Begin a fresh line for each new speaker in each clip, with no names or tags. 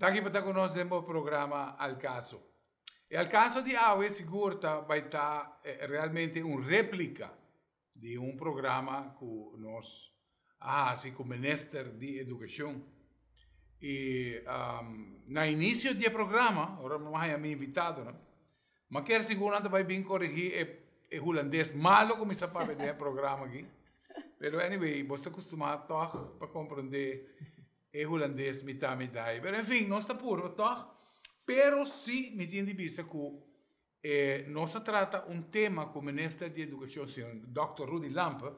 Danki pa ta ku nos den bo programa Al Caso. E Al Caso di awe sigur ta bai ta realmente un replika di un programa ku nos a hasi ku Minister di Edukashon. I na inisio di e programa, ora mi a haña mi invitadonan, mi a kier sigur nan ta bai bin korigí e hulandes malo ku mi sa papia den e programa aki. Pero anyway, bo ta kustumá tòg pa komprondé e hulandes mitá mitá ei. Pero en fin, nos ta purba tòg. Pero sí mi tin di bisa ku nos a trata un tema ku Minister di Edukashon, señor Dòkter Rudy Lampe,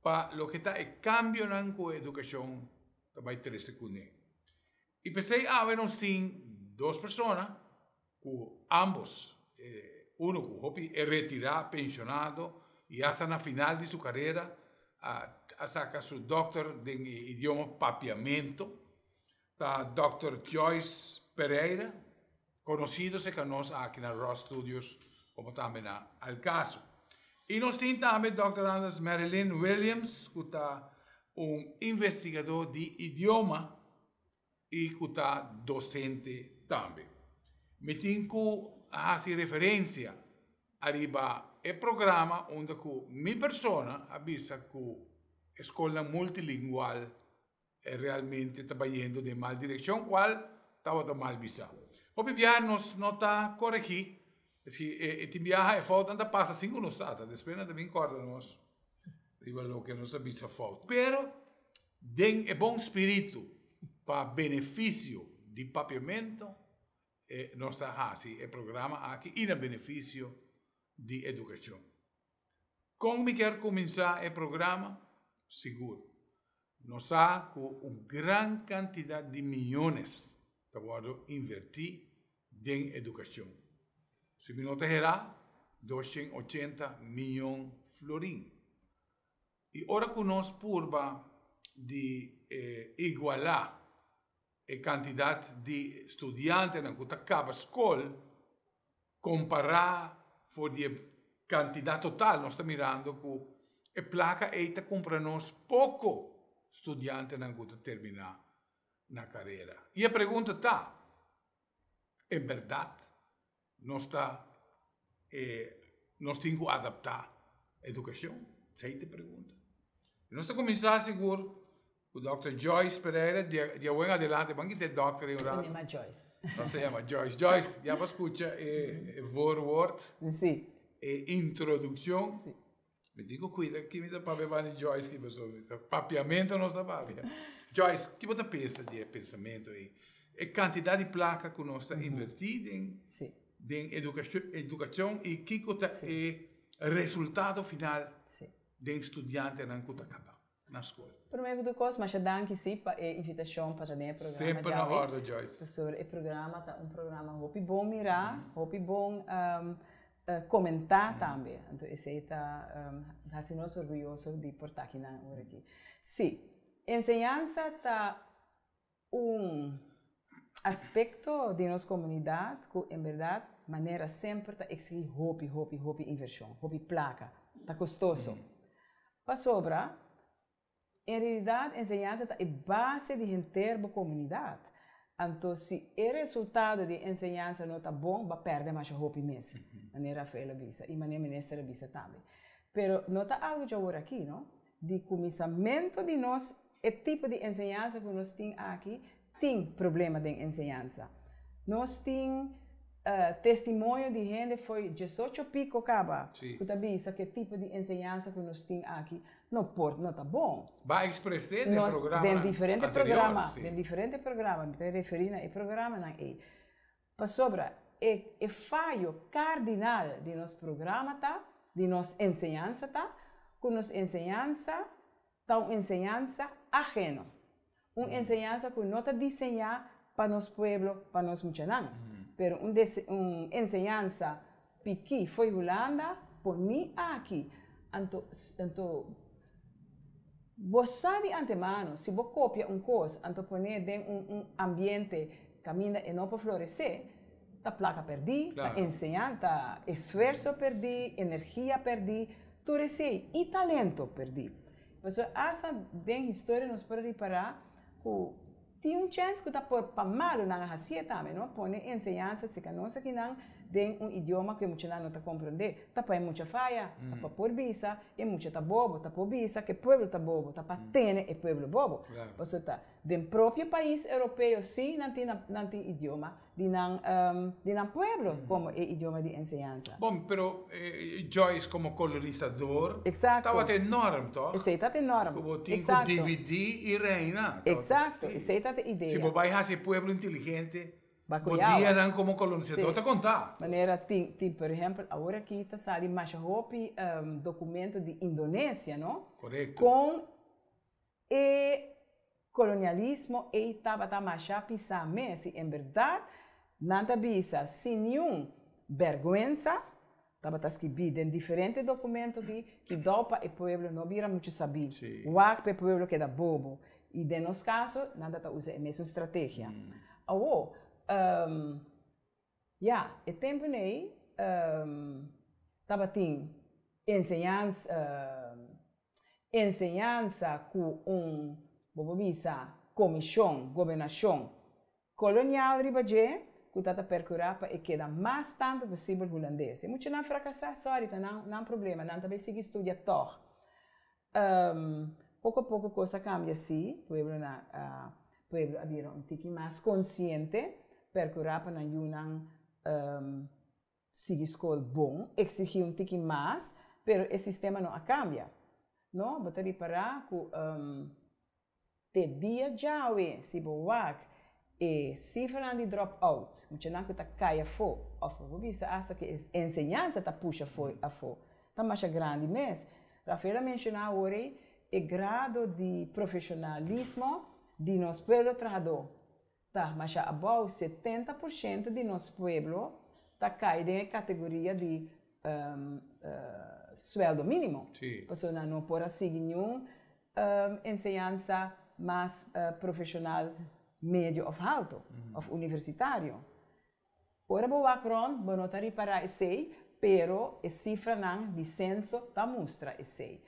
pa loke ta e kambionan ku edukashon ta bai trese kuné. I p'esei awe nos tin dos persona ku ambos, uno ku hopi e retirá, penshonado i asta na final di su karera a saka su dòkter den e idioma papiamentu, ta Dòkter Joyce Pereira, konosido serka nos aki na Ross Studios komo tambe na Al Caso. I nos tin tambe Dòkter Anders Marilyn Williams ku ta un investigadó di idioma i ku ta dosente tambe. Mi tin ku hasi referensia ariba e programa unda ku mi persona a bisa ku e skolnan multilingual realmente ta bayendo den mal direkshon, kual tabata mal bisa. Hopi biaha nos no ta koregí, si e tin biaha e foutnan ta pasa sin ku nos sa ta, despues nan ta bin kòrda nos riba loke nos a bisa fout. Pero den e bon spiritu pa benefisio di papiamento nos ta hasi e programa aki i na benefisio di edukashon. Kon mi kier kuminsá e programa? Sigur, nos sa ku un gran kantidat di miyones ta wòrdu invertí den edukashon. Si mi no ta herá, 280 miyon florin. I ora ku nos purba di igualá e kantidat di studiantenan ku ta kaba skol, kompará for di e kantidat total, nos ta mirando ku e plaka ei ta kumpra nos poko studiantenan ku ta terminá na karera. I e pregunta ta, en bèrdat nos ta nos tin ku adaptá edukashon? Esei ta e pregunta. Nos ta kuminsá sigur ku Dòkter Joyce Pereira, di awe en adelante ban kita e dòkter ei un rato.
Se yama Joyce.
Nos ta yama Joyce. Joyce, ya bo a skucha e voorwoord?
Si.
E introdukshon?
Si.
Mi tin ku kuida ki mi ta papia banda di Joyce ki pasobra papiamentu nos ta papia. Joyce, ki bo ta pensa di e pensamentu ei? E kantidat di plaka ku nos ta invertí den den edukashon i kiko ta e resultado final den studiantenan ku ta kaba na skol?
Promé ku tur kos, masha danki sí pa e invitashon pa ta den e programa djawe.
Semper na òrde, Joyce.
Pasobra e programa ta un programa hopi bon mirá, hopi bon komentá tambe. Anto esei ta hasi nos orguyoso di por ta akinan ora aki. Sí, enseñansa ta un aspekto di nos komunidat ku en bèrdat manera semper ta eksigí hopi, hopi, hopi invershon, hopi plaka, ta kostoso. Pasobra en realidat enseñansa ta e base di henter bo komunidat. Anto si e resultado di e enseñansa no ta bon, bo a pèrdè masha hopi mes, manera Rafael a bisa i manera minister a bisa tambe. Pero no ta algu djawor aki, no. Di kuminsamentu di nos e tipo di enseñansa ku nos tin aki tin problema den enseñansa. Nos tin testimonio di hende fo'i diesocho piko kaba ku ta bisa ku e tipo di enseñansa ku nos tin aki no por no ta bon.
Ba ekspres'é den programanan
Den diferente programa, den diferente programa, mi ta referí na e programanan ei. Pasobra e e fayo kardinal di nos programa ta, di nos enseñansa ta, ku nos enseñansa ta un enseñansa ajeno. Un enseñansa ku no ta diseñá pa nos pueblo, pa nos muchanan. Pero un un enseñansa pikí fo'i Hulanda poní aki. Anto anto bo sa di antemano si bo kopia un kos anto pon'é den un un ambiente kaminda e no por floresé, ta plaka pèrdí, ta enseñan, ta esfuerso pèrdí, energia pèrdí, tur esei i talento pèrdí. Pasobra asta den historia nos por ripará ku. Tin un chèns ku ta por pa malu nan a hasié tambe, no? Pone enseñansa sika nos akinan den un idioma ku e muchanan no ta komprondé. Ta pa e mucha faya, ta pa por bisa e mucha ta bobo, ta por bisa ku e pueblo ta bobo, ta pa tene e pueblo bobo. Pasobra ta den propio pais europeo sí nan tin nan tin idioma di nan di nan pueblo komo e idioma di enseñansa.
Bon, pero Joyce komo kolonisador tabata e norm, tòg?
Esei tabata e norm.
Ku bo tin ku dividí i reina.
Eksakto, esei tabata e idea.
Si bo bai hasi e pueblo inteligente, bo dianan komo kolonisador ta kontá.
Manera tin, tin por ehèmpel awor aki ta sali masha hopi dokumento di Indonesia, no?
Korekto.
Kon E kolonialismo ei tabata masha pisá mes i en bèrdat nan ta bisa sin niun bèrgwensa, tabata skibí den diferente dokumento ki ki dou pa e pueblo no bira muchu sabí, wak pa e pueblo keda bobo. I den nos kaso nan ta ta usa e mesun strategia. Awor, ya, e tempunan ei tabatin enseñansa, enseñansa ku un, bo por bisa, komishon, gobernashon kolonial riba dje ku ta ta perkurá pa e keda mas tantu posibel hulandes. E muchanan frakasá, sòri, ta nan nan problema, nan ta bai sigui studia tòg. Poko poko kos a kambia sí, pueblo na pueblo a bira un tiki mas konsiente, perkurá pa nan yunan sigui skol bon, eksigí un tiki mas, pero e sistema no a kambia. No, bo ta ripará ku te dia djawe si bo wak e sifranan di drop out, muchanan ku ta kai afó òf bo por bisa asta ku e enseñansa ta pusha afó, ta masha grandi mes. Rafael a menshoná awor ei e grado di profeshonalismo di nos pueblo trahadó ta masha abou, 70% di nos pueblo ta kai den e kategoria di suèldo mínimo. Pasobra nan no por a sigui niun enseñansa mas profeshonal medio òf halto òf universitario. Ora bo wak rònt bo no ta ripará esei, pero e sifranan di senso ta mustra esei.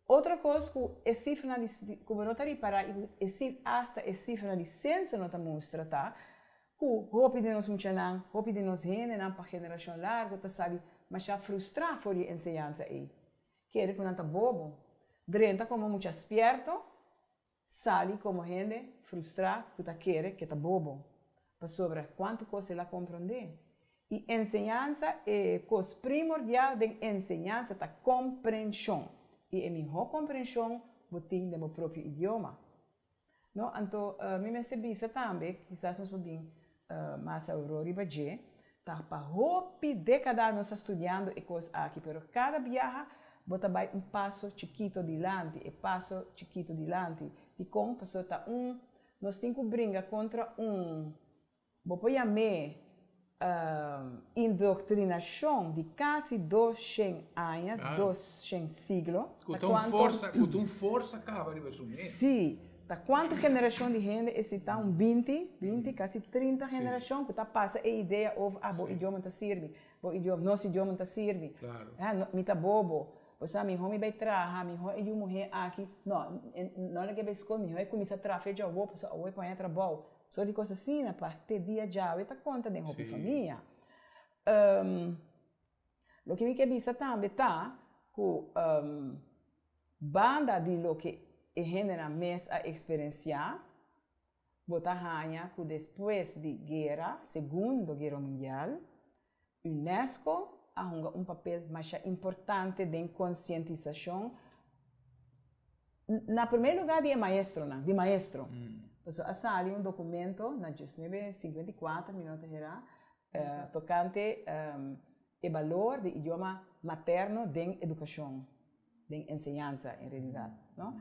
Otro kos ku e sifranan di ku bo no ta ripará i ku e asta e sifranan di senso no ta mustra ta ku hopi di nos muchanan, hopi di nos hendenan pa generashon largu ta sali masha frustrá for di e enseñansa ei. Kere ku nan ta bobo. Drenta komo mucha spierto, sali komo hende frustrá ku ta kere ke ta bobo. Pasobra kuantu kos el a komprondé. I enseñansa, e kos primordial den enseñansa ta komprenshon. I e mihó komprenshon bo tin den bo propio idioma. No, anto mi mester bisa tambe, kisas nos por bin mas auró riba dje, ta pa hopi dékada nos ta studiando e kos aki, pero kada biaha bo ta bai un paso chikito dilanti, e paso chikito dilanti. Dikon? Pasobra ta un, nos tin ku bringa kontra un Bo por yam'é indoktrinashon di kasi 200 aña, 200 siglo.
Ku ta un forsa, ku ta un forsa kaba riba su mes.
Sí, ta kuantu generashon di hende esei ta? Un 20, 20, kasi 30 generashon ku ta pasa e idea over, ah, bo idioma ta sirbi, bo idioma, nos idioma ta sirbi. Mi ta bobo, osea mihó mi bai traha, mihó e yu muhé aki, no, no laga e bai skol, mihó e kuminsá traha fecha awor, pasobra awor e por haña trabou. Sort di kos asina pa te dia djawe ta konta den hopi famia. Loke mi ke bisa tambe ta ku banda di loke e hendenan mes a eksperensiá, bo ta haña ku despues di guera, Segundo Guera Mundial, UNESCO a hunga un papel masha importante den konsientisashon, na promé lugá di e maestronan, di maestro. Pasobra a sali un dokumento na 1954, mi no ta herá, tokante e balor di idioma materno den edukashon, den enseñansa en realidat, no.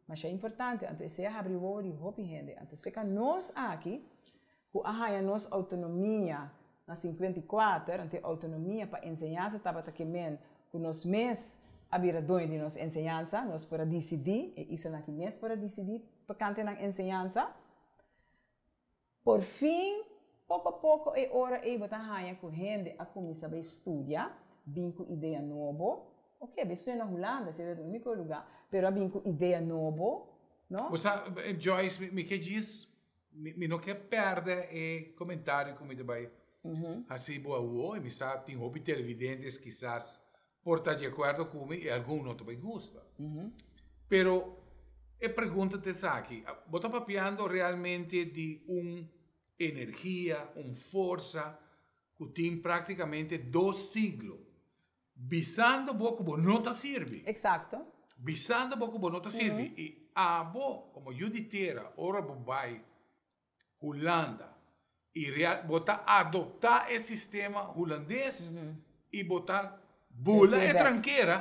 Masha importante, anto esei a habri wowo di hopi hende. Anto seka nos aki, ku a haña nos outonomia na 54, anto e outonomia pa enseñansa tabata ke men ku nos mes a bira doño di nos enseñansa, nos por a disidí, e islanan aki mes por a disidí tokante nan enseñansa. Por fin, poko poko e ora ei bo ta haña ku hende a kuminsá bai studia, bin ku idea nobo, oke, bai studia na Hulanda, esei ta e úniko lugá, pero a bin ku idea nobo. No?
Bo sa, Joyce, mi, mi ke djis, mi, mi no ke perde e komentario ku mi ta bai hasi bo awo, i mi sa tin hopi televidentes kisas por ta di akuerdo ku mi i algun no ta bai gusta. Pero e pregunta ta esaki, bo ta papiando realmente di un energia, un forsa ku tin praktikamente dos siglo bisando bo ku bo no ta sirbi.
Eksakto.
Bisando bo ku bo no ta sirbi. I abo komo yu di tera ora bo bai Hulanda i real bo ta adoptá e sistema hulandes i bo ta bula e trankera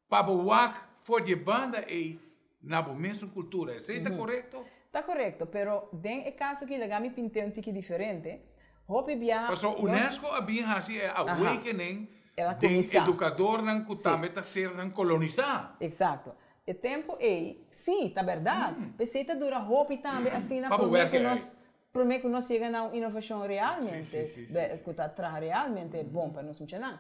pa bo wak for di e banda ei na bo mesun kultura. Esei ta korekto?
Ta korekto, pero den e kaso aki laga mi pint'é un tiki diferente. Hopi biaha
Pasobra
nos.
UNESCO a bin hasi e awakening
El a
den
kuminsá.
edukadornan ku
Sí.
tambe ta sernan kolonisá.
Eksakto. E tempu ei, sí, ta bèrdat. P'esei ta dura hopi tambe asina
Pa bo
promé
wèrk
ku
ei.
nos promé ku nos yega na un inovashon realmente
Sí, sí, sí, sí, sí.
ku ta traha realmente bon pa nos muchanan.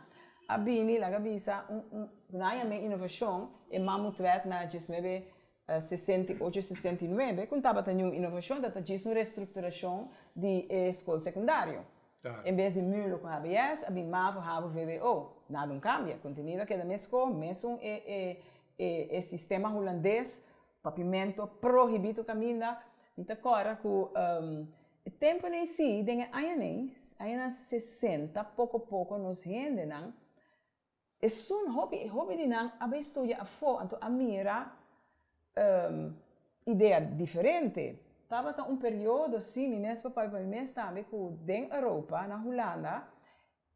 A bini, laga bisa, un un nan a yam'é inovashon, e Mammoetwet na diesnuebe 68, 69, ku tabata niun inovashon, tabata djis un restrukturashon di e skol sekundario. En bes di mulo ku HBS, a bin mavo, havo, vwo. Nada un kambia, kontenido a keda meskos, mesun e e e e sistema hulandes, papiamento prohibí tur kaminda. Mi ta kòrda ku e tempunan ei sí, den e añanan ei, añanan 60, poko poko nos hendenan Esun hopi hopi di nan a bay studia afó anto a mira idea diferente. Tabata un periodo, sí, mi mes papá i pa mi mes tambe, ku den Europa, na Hulanda,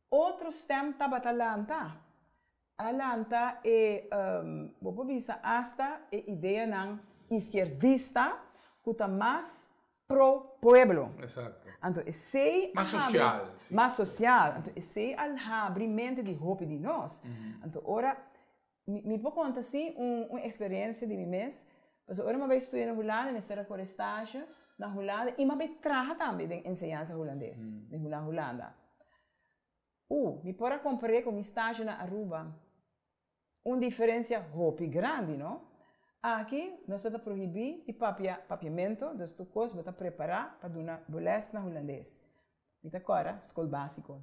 otro stem tabata lanta. A lanta e, bo por bisa asta e ideanan iskierdista ku ta mas pro pueblo.
Exacto.
Anto esey a
Mas
habri
social, sí.
mas social. Anto esey a habri mente di hopi di nos. Anto ora mi mi por conta si un un experiencia di mi mes, pasobra ora mi a bay studia na Hulanda mi mester a core stage na Hulanda y mi a bay traha tambe den enseñansa Hulandes, den na Hulanda. Mi por a compare cu mi stage na Aruba. Un diferencia hopi grandi, no? Aki nos ta ta prohibi di papia papiamento, dus tur cos bo ta prepara pa duna bo les na Hulandes. Mi ta cora scol basico.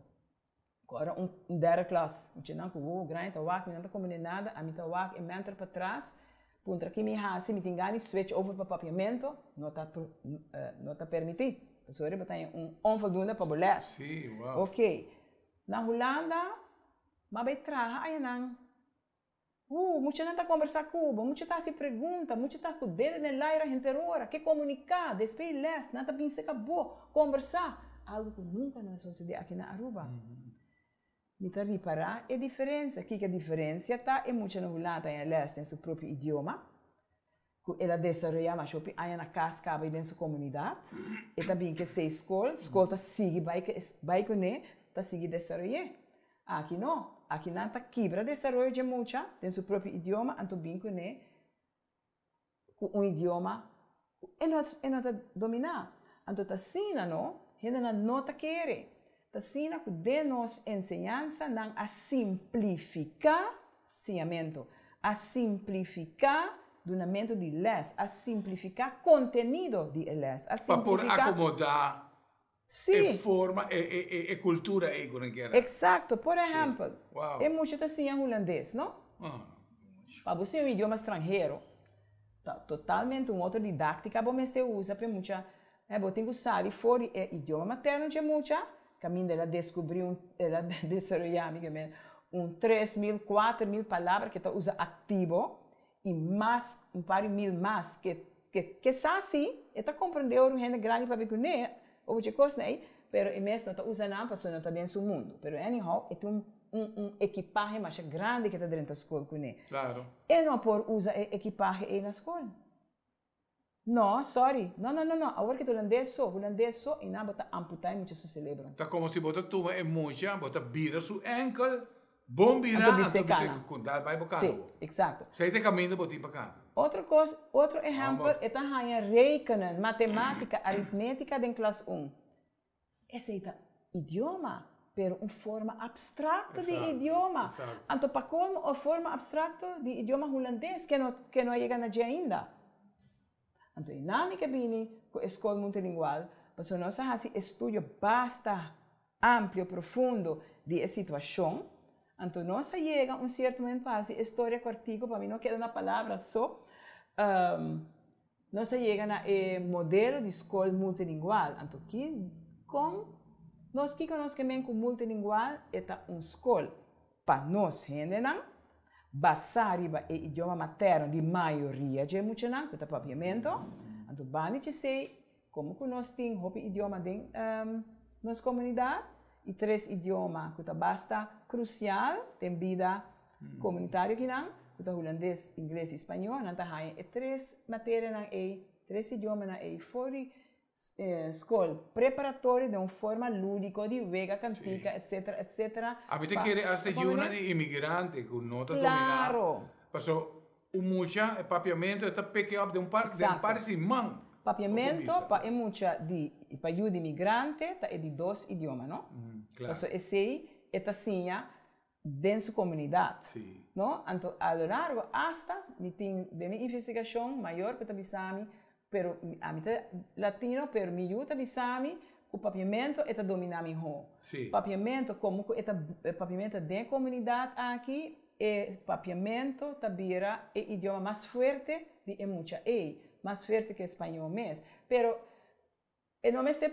Cora un derde klas. Muchanan cu wowo grandi ta wak, mi no ta comprende nada, ami ta wak e mentor patras, puntra ki mi haci, mi tin gana di switch over pa papiamento, no ta no ta permiti. Pasobra bo ta haña un onvoldoende pa bo les.
Sí, wow.
Ok. Na Hulanda Ma bay traha ayanan. Muchanan ta combersa cu bo, mucha ta haci pregunta, mucha ta cu dede den laira henter ora, ke comunica, despues di les nan ta bin seca bo, combersa, algo cu nunca no a sucede aki na Aruba. Mi ta ripara e diferencia, kico e diferencia ta e mucha na Hulanda ta haña les den su propio idioma, cu el a desaroya masha hopi aña na cas caba y den su comunidad, e ta bin ke skol, skol ta sigui bay bay cune, ta sigui desaroy'e. Aki no, aki nan ta kibra desaroyo dje mucha den su propio idioma anto bin cune cu un idioma cu e no e no ta domina. Anto ta asina no, hendenan no ta kere. Ta asina cu den nos enseñansa nan a simplifica siñamentu, a simplifiká dunamentu di lès, a simplifiká kontenido di e lès, a
Pa por
simplifiká.
akomodá e
Sí.
forma, e e e e kultura ei ku nan kier.
Eksakto. Por ehèmpel,
Wow.
e mucha ta siña hulandes, no? Pa bo siña un idioma stranhero, ta totalmente un otro didáktika bo mester usa pa e mucha, bo tin ku sali for di e idioma materno dje mucha, Caminda el a descubri un, el a desaroya, mi ke men, un 3000, 4000 palabra ke ta usa activo y mas, un par di mil mas ke, ke, ke sa si, e ta comprende ora un hende grandi papia cune, over dje cosnan ey, pero e mes no ta usa nan pasobra no ta den su mundo. Pero anyhow, e tin un, un, un equipahe masha grandi ke ta drenta scol cune.
Claro.
E no por usa e equipahe ey na scol. No, sorry. No, no, no, no. Awor ki ta hulandes so, hulandes so i nan bo ta amputá e mucha su celebro.
Ta como si bo ta tuma e mucha, bo ta bira su enkel, bon bira,
Anto bis'é
anto bis'é
cana.
cu dal bai bo cana
Sí,
bo.
exacto.
Esei ta e caminda bo tin pa cana.
Otro cos, otro ehempel,
Vamos.
e ta haña rekenen, matematica, aritmetica den klas un. Esei ta idioma, pero un forma abstracto di idioma. Anto pa colmo un forma abstracto di idioma hulandes ke no ke no a yega na dje ainda. Anto einan mi ke bini ku e skol multilingual, pasobra nos a hasi estudio basta amplio, profundo di e situashon. Anto nos a yega un sierto momento pa hasi e storia kòrtiku pa mi no keda na palabra so, nos a yega na e modelo di skol multilingual. Anto ki kon nos kiko nos ke men ku multilingual? E ta un skol pa nos hendenan, basá riba e idioma materno di mayoria dje muchanan ku ta papiamento. Anto banda di esei, komo ku nos tin hopi idioma den nos komunidat i tres idioma ku ta basta krusial den bida komunitario kinan, ku ta hulandes, ingles i spañó, nan ta haña e tres materianan ei, tres idiomanan ei for di skol preparatorio den un forma lúdiko di wega, kantika, etcetera, etcetera.
Ami ta kere hasta yunan di imigrante ku no ta dominá. Paso un mucha e papiamento e ta pick up den un par den un par di siman.
Papiamento pa e mucha di pa yu di migrante ta e di dos idioma no? Paso esei e ta siña den su komunidat no? Anto a lo largo asta mi tin den mi investigashon mayor ku ta bisa mi pero ami ta latino pero mi yu ta bisa mi ku papiamento e ta dominá mihó. Papiamento komo ku e ta papiamento den e komunidat aki e papiamento ta bira e idioma mas fuerte di e mucha ei, mas fuerte ku e spañó mes. Pero e no mester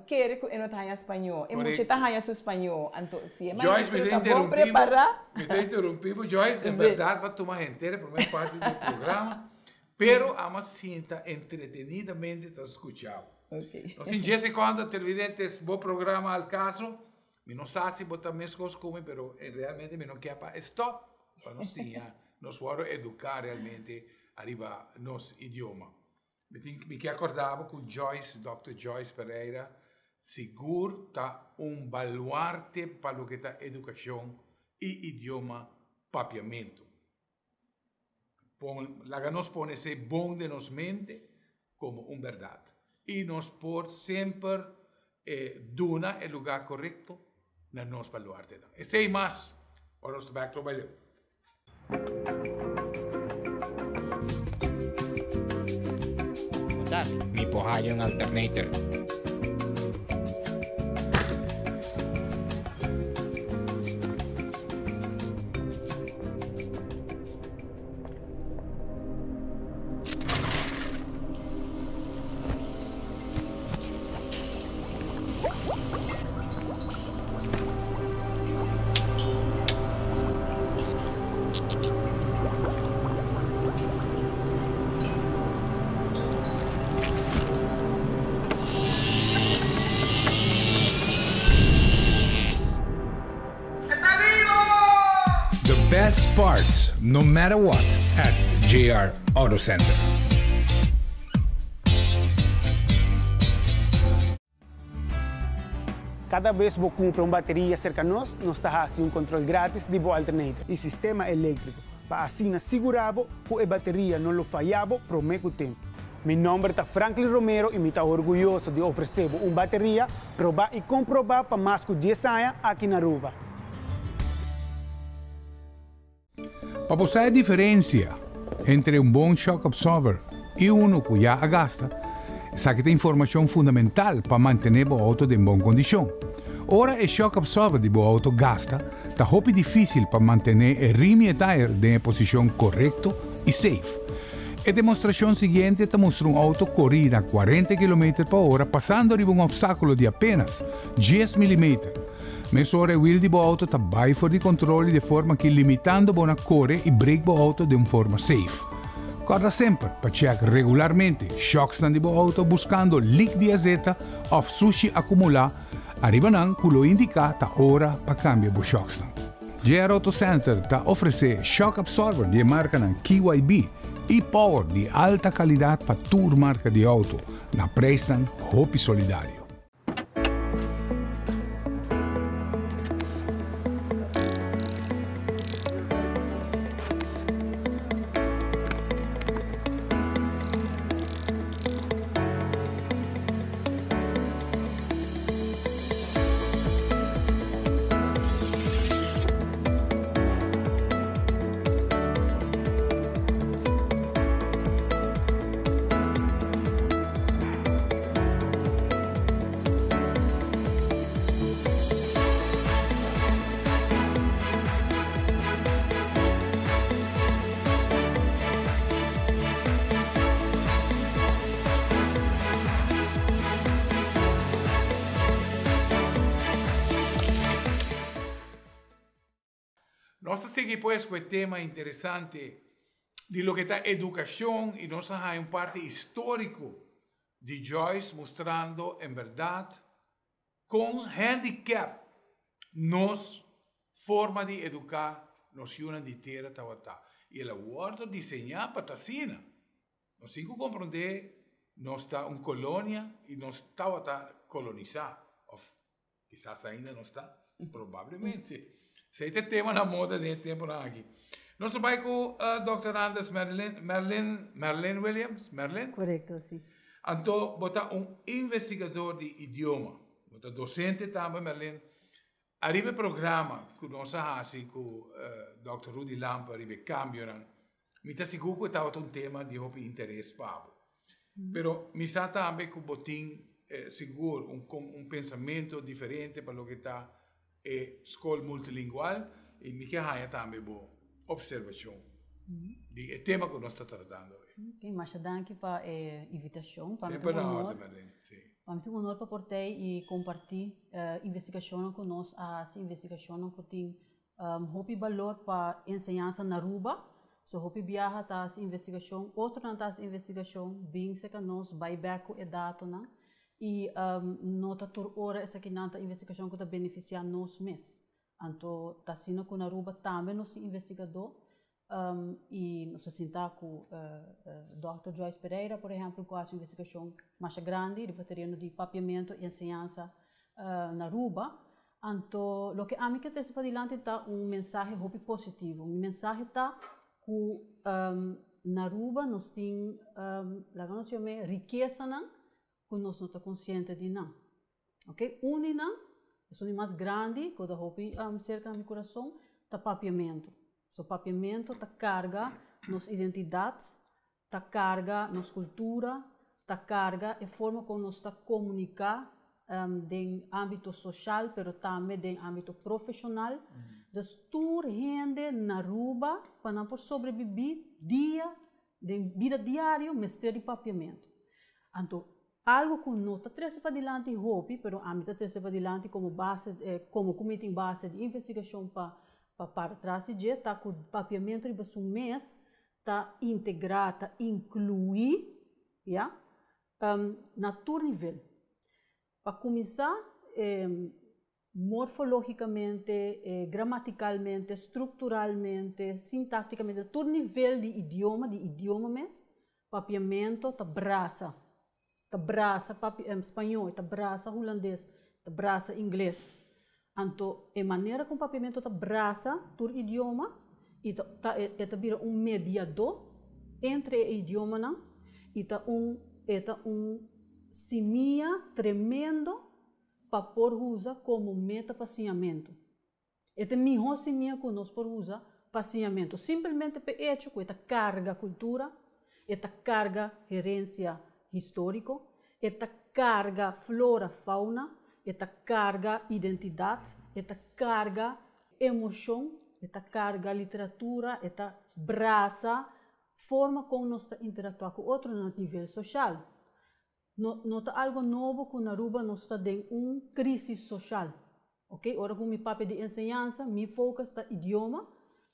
kere ku e no ta haña spañó, e mucha ta haña su spañó. Anto si e maestro ta bon prepará.
Mi ta interumpi bo Joyce, en berdad bo a tuma henter e primer parti di e programa, pero amo a sinta entretenidamente ta scucha bo. Nos tin djes secondo, televidentes, bo programa Al Caso. Mi no sa si bo ta meskos ku mi, pero realmente mi no ke pa e stop, pa nos siña, nos wòrdu eduká realmente ariba nos idioma. Mi tin, mi ke akorda bo ku Joyce, Dòkter Joyce Pereira, sigur ta un baluarte pa loke ta edukashon i idioma papiamentu. Pon, laga nos pone esei bon den nos mente komo un bèrdat. I nos por semper duna e lugá korekto na nos baluartenan. Esei mas ora nos ta bai atroba leu.
Mi por haya un alternator.
The best parts no matter what at JR Auto Center.
Kada bes bo kumpra un bateria serka nos, nos ta hasi un kontrol gratis di bo alternator i sistema eléktriko pa asina sigurá bo ku e bateria no lo fayá bo promé ku tempu. Mi nòmber ta Franklin Romero i mi ta orguyoso di ofresé bo un bateria probá i komprobá pa mas ku dies aña aki na Aruba.
Pa bo sa e diferensia entre un bon shock absorber i unu ku ya a gasta, esaki ta informashon fundamental pa mantené bo outo den bon kondishon. Ora e shock absorber di bo outo gasta, ta hopi difísil pa mantené e rim i e tayer den e posishon korekto i safe. E demostrashon siguiente ta mustra un outo korí na kuarenta kilometer pa ora pasando riba un opstákulo di apenas dies milimeter. Mesora e wiel di bo outo ta bai for di kontrol i di e forma aki limitando bo na kore i brek bo outo den un forma safe. Kòrda semper pa chèk regularmente shòksnan di bo outo buskando lik di azeta òf sushi akumulá ariba nan ku lo indiká ta ora pa kambia bo shòksnan. JR Auto Center ta ofresé shock absorber di e markanan KYB i Power di alta kalidat pa tur marka di outo na preisnan hopi solidario. Nos ta sigui pues ku e tema interesante di loke ta edukashon i nos a haña un parti históriko di Joyce mustrando en bèrdat kon handicap nos forma di eduká nos yunan di tera tabata. I el a wòrdu diseñá pa ta asina. Nos tin ku komprondé nos ta un kolonia i nos tabata kolonisá òf Kisas ainda no sta, probablemente. Esei ta e tema na moda den e temponan aki. Nos ta bai ku Dòkter Anders Merlin, Merlin, Merlin Williams, Merlin?
Korekto, si.
Anto bo ta un investigador di idioma. Bo ta dosente tambe, Merlin. Ariba e programa ku nos a hasi ku Dòkter Rudy Lampe ariba e kambionan, mi ta sigur ku e tabata un tema di hopi interes pa bo. Pero mi sa tambe ku bo tin sigur un un pensamentu diferente pa loke ta e skol multilingual i mi ke haña tambe bo opservashon di e tema ku nos ta tratando awe.
Ok, masha danki pa e invitashon. Pa mi
Semper
ta un
na
honor.
orde, Marlene. Si.
Pa mi ta un honor pa por tei i kompartí investigashonnan ku nos a hasi, investigashonnan ku tin Hopi balor pa enseñansa na Aruba. So hopi biaha ta hasi investigashon, otronan ta hasi investigashon, bin serka nos, bai bek ku e datonan i no ta tur ora esakinan ta investigashon ku ta benefisiá nos mes. Anto ta asina ku na Aruba tambe nos tin investigadó i nos a sinta ku dòkter Joyce Pereira por ehèmpel ku a hasi investigashon masha grandi riba tereno di papiamentu i enseñansa na Aruba. Anto loke ami ke trese padilanti ta un mensahe hopi positivo. Mi mensahe ta ku na Aruba nos tin, laga nos yam'é rikesanan ku nos no ta konsiente di nan. Ok, un di nan, esun di mas grandi ku ta hopi serka na mi kurason, ta papiamentu. So papiamentu ta karga nos identidat, ta karga nos kultura, ta karga e forma kon nos ta komuniká den ámbito soshal pero tambe den ámbito profeshonal. Dus tur hende na Aruba pa nan por sobrebibí dia den bida diario mester di papiamentu. Anto algu ku no ta trese padilanti hopi pero ami ta trese padilanti komo base komo ku mi tin base di investigashon pa pa para tras di dje ta ku papiamentu riba su mes ta integrá, ta inkluí, ya, na tur nivel. Pa kuminsá, morfológikamente, gramatikalmente, strukturalmente, sintáktikamente, na tur nivel di idioma, di idioma mes, papiamentu ta brasa. Ta brasa spañó, e ta brasa hulandes, ta brasa ingles. Anto e manera kon papiamentu ta brasa tur idioma i ta ta e ta bira un mediadó entre e idiomanan i ta un e ta un simia tremendo pa por usa komo meta pa siñamentu. E ta e mihó simia ku nos por usa pa siñamentu, simpelmente p'e echo ku e ta karga kultura, e ta karga herensia históriko, e ta karga flora, fauna, e ta karga identidat, e ta karga emoshon, e ta karga literatura, e ta brasa forma kon nos ta interaktuá ku otro na nivel soshal. No, no ta algo nobo ku na Aruba nos ta den un krisis soshal. Ok, ora ku mi papia di enseñansa, mi focus ta idioma,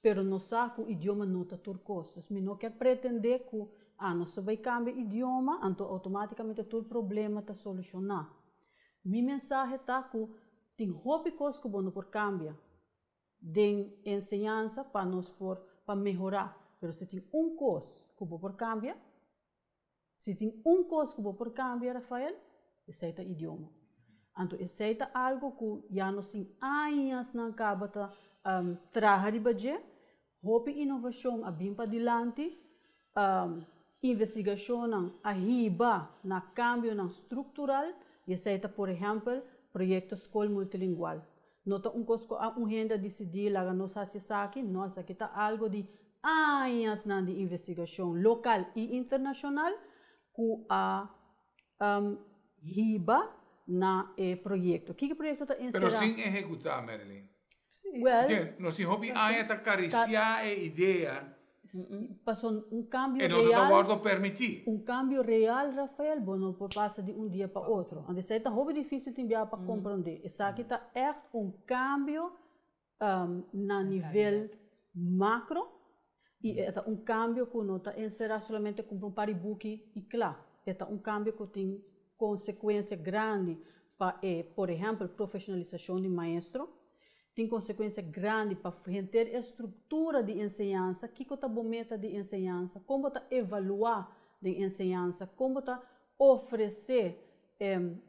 pero nos sa ku idioma no ta tur kos. Dus mi no kier pretende ku, ah, nos ta bai kambia idioma, anto outomatikamente tur problema ta solushoná. Mi mensahe ta ku tin hopi kos ku bo no por kambia den enseñansa pa nos por, pa mehorá. Pero si tin un kos ku bo por kambia, Si tin un kos ku bo por kambia, Rafael, esei ta idioma. Anto esei ta algu ku ya nos tin añasnan kaba ta traha riba dje. Hopi inovashon a bin padilanti, investigashonnan a hiba na kambionan struktural i esei ta por ehèmpel proyekto Skol Multilingual. No ta un kos ku un hende a disidí laga nos hasi esaki, no, esaki ta algu di añasnan di investigashon lokal i internashonal ku a hiba na e proyekto. Kiko e proyekto ta enserá?
Pero sin ehekutá, Marilyn.
Wèl.
Oke, nos tin hopi aña ta karisiá e idea.
Pasobra un kambio
E
real.
no ta wòrdu permití.
Un kambio real, Rafael, bo no por pasa di un dia pa otro. Anto esei ta hopi difísil tin biaha pa komprondé. Esaki ta ègt un kambio na nivel. macro y e ta un cambio cu no ta encera solamente cumpra un par di buki y cla. E ta un cambio cu tin consecuencia grandi pa, por ehempel, profesionalisacion di maestro, tin consecuencia grandi pa henter e structura di enseñansa, kico ta e meta di enseñansa, con ta evalua di enseñansa, con ta ofrece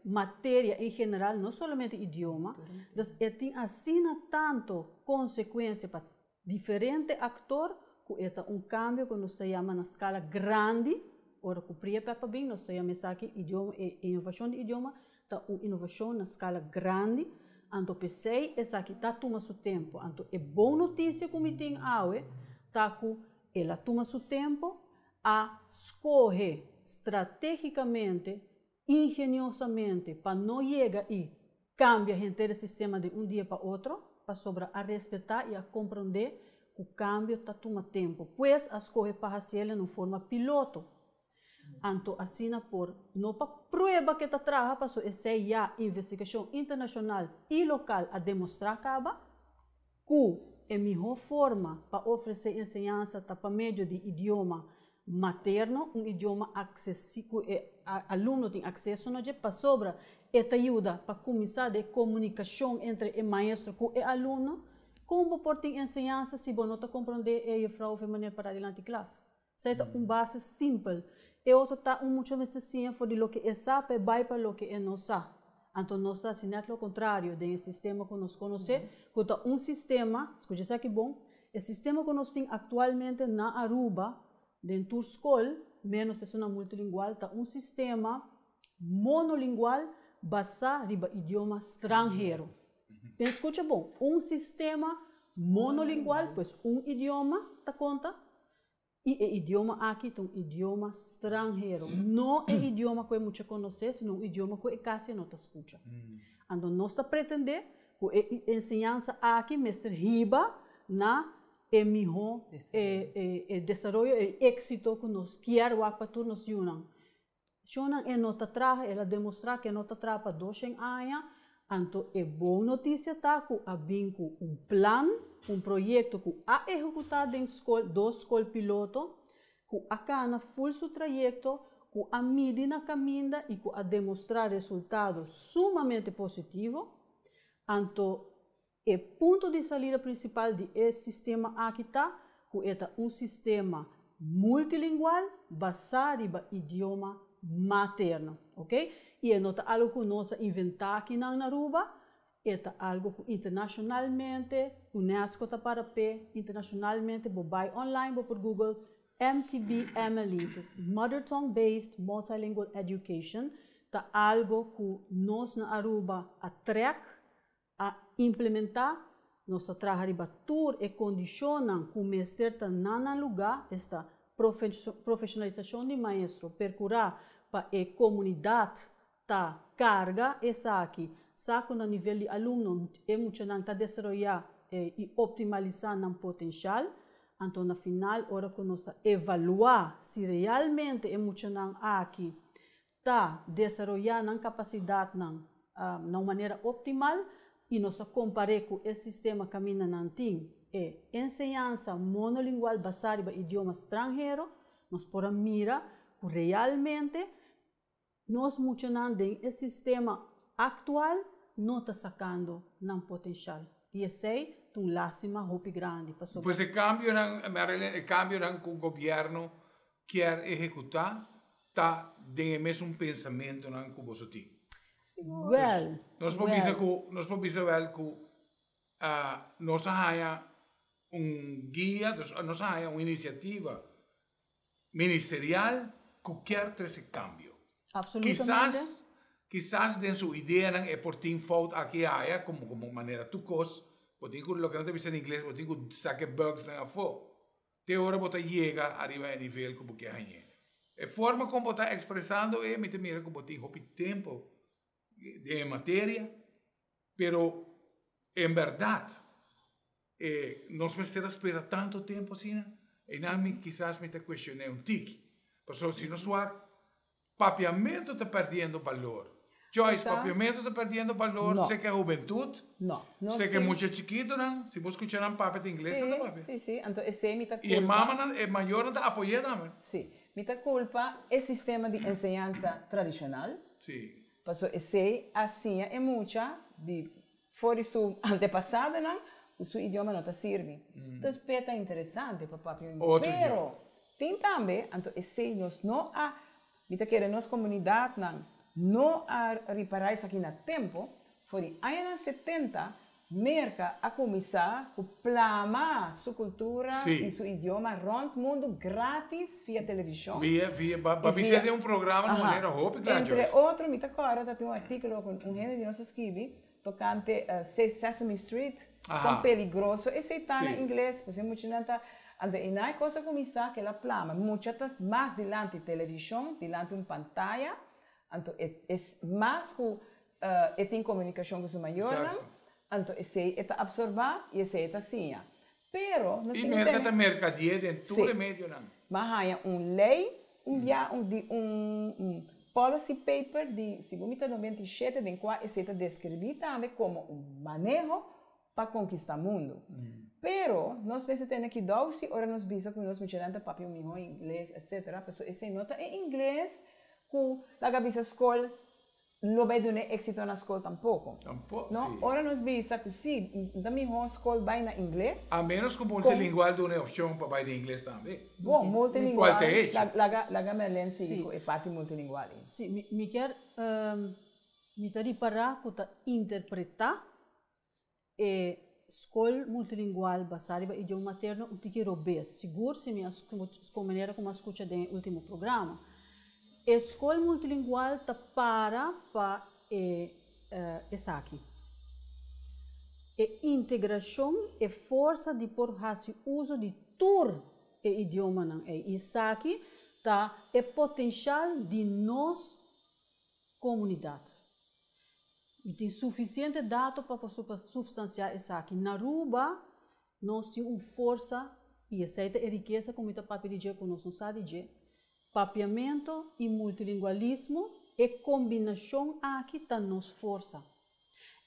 materia en general, no solamente idioma. Anto, tin asina tanto consecuencia pa diferente actor, cu ta un cambio cu nos ta yama na escala grandi. Ora cu PRIEP bin, nos ta yama esaki idioma, inovacion di idioma, ta un inovacion na escala grandi. Anto, p'esey, esaki ta tuma su tempo. Anto, e bon noticia cu mi tin awe, ta cu el a tuma su tempo, a scohe strategicamente, ingeniosamente, pa no yega y cambia henter e sistema di un dia pa otro, pasobra a respeta y a comprende cu e cambio ta tuma tempo. Pues a scohe pa haci den forma piloto. Anto, asina por, no pa prueba cu ta traha, paso esey ya investigacion internacional y local a demostra caba cu e miho forma pa ofrece enseñansa ta pa medio di idioma materno, un idioma accesibel, e alumno tin acceso na dje, pasobra e ta yuda pa cuminsa e comunicacion entre e maestro cu e alumno. Con por tin enseñansa si bo no ta comprende e juffrouw of meneer para dilanti klas? Esey ta un base simpel. E otro ta un mucha mester siña for di loke e sa, bay pa loke e no sa. Anto, nos ta haciendo lo contrario di sistema cu nos conoce, cu ta un sistema, scucha esaki bon, e sistema cu nos tin actualmente na Aruba, den scol, menos e multilingual, ta un sistema monolingual basa riba idioma stranhero. Mm Scucha bon, un sistema monolingual, pues un idioma ta conta, y e idioma aki ta un idioma stranhero. No e idioma cu mucha conoce, sino un idioma cu casi no ta scucha. Anto, nos ta pretende cu e enseñansa aki mester hiba na e miho e desaroyo y exito cu nos kier pa tur nos yiunan. Shonan, e no ta traha, el a demostra cu no ta traha pa 200 aña. Anto, e bon noticia ta cu a bin cu un plan, un proyecto cu a ehecuta den scol, dos scol piloto, cu a cana full su trayecto, cu a midi na caminda y cu a demostra resultado sumamente positivo. Anto, e punto di salida principal di e sistema aki ta cu ta un sistema multilingual basa riba idioma materno, ok? Y no ta algo cu nos a inventa aki na Aruba, ta algo cu internacionalmente UNESCO ta para pe, internacionalmente, bo bay online, bo por Google MTB MLE, Mother Tongue Based Multilingual Education, ta algo cu nos na Aruba a trek, a implementa, nos a traha riba tur e condicionnan cu mester ta na luga, esta profesionalisacion di maestro, percura pa e comunidad ta carga esaki, sa cu na nivel di alumno e muchanan ta desaroya y optimalisa nan potencial. Anto, na final, ora cu nos evalua si realmente e muchanan aki ta desaroya nan capacidad na un manera optimal y nos compara cu e sistema caminda nan tin e enseñansa monolingual basa riba idioma stranhero, nos por mira cu realmente nos muchanan den e sistema actual no ta sacando nan potencial. Y esey ta un lastima hopi grandi.
Pues e cambio, Marilyn, e cambio cu gobierno kier ehecuta, ta den mesun pensamento cu bo tin.
Well,
nos por bisa cu nos por bisa wel cu nos haya un guia, nos haya un iniciativa ministerial cu kier trece cambio.
Absolutamente.
Kisas den su idea e por tin fout aki aya, como manera tur cos, bo tin cu loke nan ta bisa na ingles, bo tin cu saca bugs nan afo. Te ora bo ta yega ariba e nivel cu bo kier. E forma con bo ta expresando e mi ta mira cu bo tin hopi tempo di materia, pero en berdad, nos mester spera tanto tempo asina, y nan mi kisas mi ta cuestiona un tiki. Pasobra si nos papiamento ta perdiendo balor. Joyce,
Sa?
Papiamento ta perdiendo balor,
No.
serka hubentut,
No, no
serka
si.
mucha chikito nan, si bo skucha nan papia ingles, nan ta papia.
Si, anto esei mi ta
I e
kulpa.
mama, e mayornan ta apoyá tambe.
Si, mi ta kulpa e sistema di enseñansa tradishonal. Paso esei a siña e mucha di for di su antepasadonan ku su idioma no ta sirbi. Entonces p'e ta interesante pa papia un
Otro
pero
idioma.
Tin tambe, anto esei nos no a, mi ta kere nos komunidatnan no a ripará esaki na tempu, for di añanan 70 Merka a kuminsá ku plama su kultura i su idioma rònt mundu grátis via televishon.
Via, ba
I
bisa den un programa na manera hopi kla,
Entre
Joyce.
otro, mi ta kòrda ta tin un artíkulo ku un hende di nos a skibi tokante Sesame Street, kon peligroso esei ta na ingles, pasobra muchanan ta, anto i nan e kos a kuminsá ku el a plama, mucha ta mas dilanti televishon, dilanti un pantaya, anto e mas ku e tin komunikashon ku su mayornan, anto esei e ta apsorbá i esei e ta siña. Pero nos
I
tin ku
Merka
tene
ta merkadié den tur e medionan.
M'a haña un lei un bia un di un policy paper di segun mi ta 97 den kua esei ta deskribí tambe komo un maneho pa konkistá mundu. Pero nos mester tene kidou si ora nos bisa ku nos muchanan ta papia un mihó ingles etcetera pasobra esei no ta e ingles ku laga bisa skol no bai dun'é éxito na skol tampoko.
Tampoko,
No,
si.
ora nos bisa ku si, ta mihó skol bai na ingles.
A ménos ku multilingual duna e opshon pa bai den ingles tambe.
Bon, multilingual,
Kual ta e hecho?
laga, laga Merlene sigui ku e parti multilingual ei.
Si, mi kier, mi ta ripará ku ta interpretá e skol multilingual basá riba idioma materno un tiki robes, sigur si mi a skucha manera ku mi a skucha den e último programa. E skol multilingual ta para pa e esaki. E integrashon, e forsa di por hasi uso di tur e idiomanan ei. I esaki ta e potenshal di nos komunidat. Mi tin sufisiente dato pa por supstansiá esaki. Na Aruba nos tin un forsa i esei ta e rikesa ku mi ta papia di dje ku nos no sa di dje. Papiamento i multilingualismo, e kombinashon aki ta nos forsa.